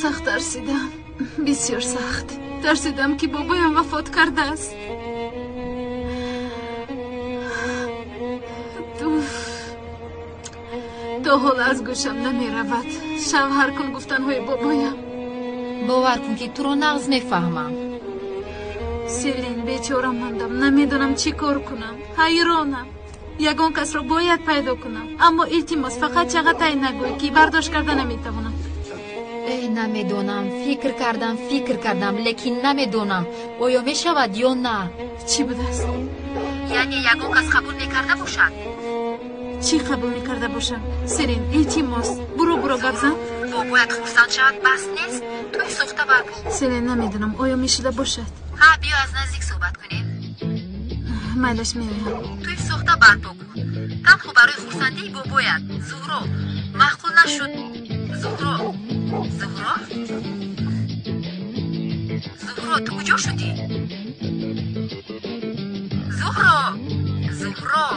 Сахт тарсидам, бисёр сахт. Тарсидам, ки бобоям вафот кардааст. То ҳол аз гӯшам намеравад шавҳар кун гуфтанҳои бобоям. Бовар кун, ки туро нағз мефаҳмам. Селин, бечора мондам, намедонам чӣ кор кунам, ҳайронам. Ягон касро бояд пайдо кунам, аммо илтимос, фақат Чағатай нагӯй, ки бардошт карда наметавонам. Э, намедонам, фикр кардам, фикр кардам, лекин намедонам, оё мешавад ё на. Чӣ будааст? Яъне ягон кас қабул мекарда бошад. Чӣ қабул мекарда бошам? Селин, илтимос, буро, буро, гап зан. Бобоят хурсанд шавад, бас нест? Тӯй сохта барпо. Селин, намедонам, оё мешуда бошад. Ҳа, биё, аз наздик суҳбат кунем. Майлаш, меоям. Тӯй сохта барпо кун, танҳо барои хурсандии бобоят. Зуҳро, маъқул нашуд. Зуҳро, Зуҳро, Зуҳро, ту куҷо шудӣ? Зуҳро, Зуҳро,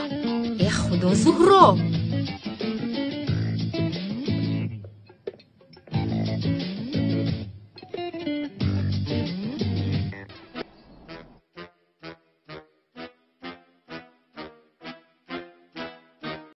э худо, Зуҳро!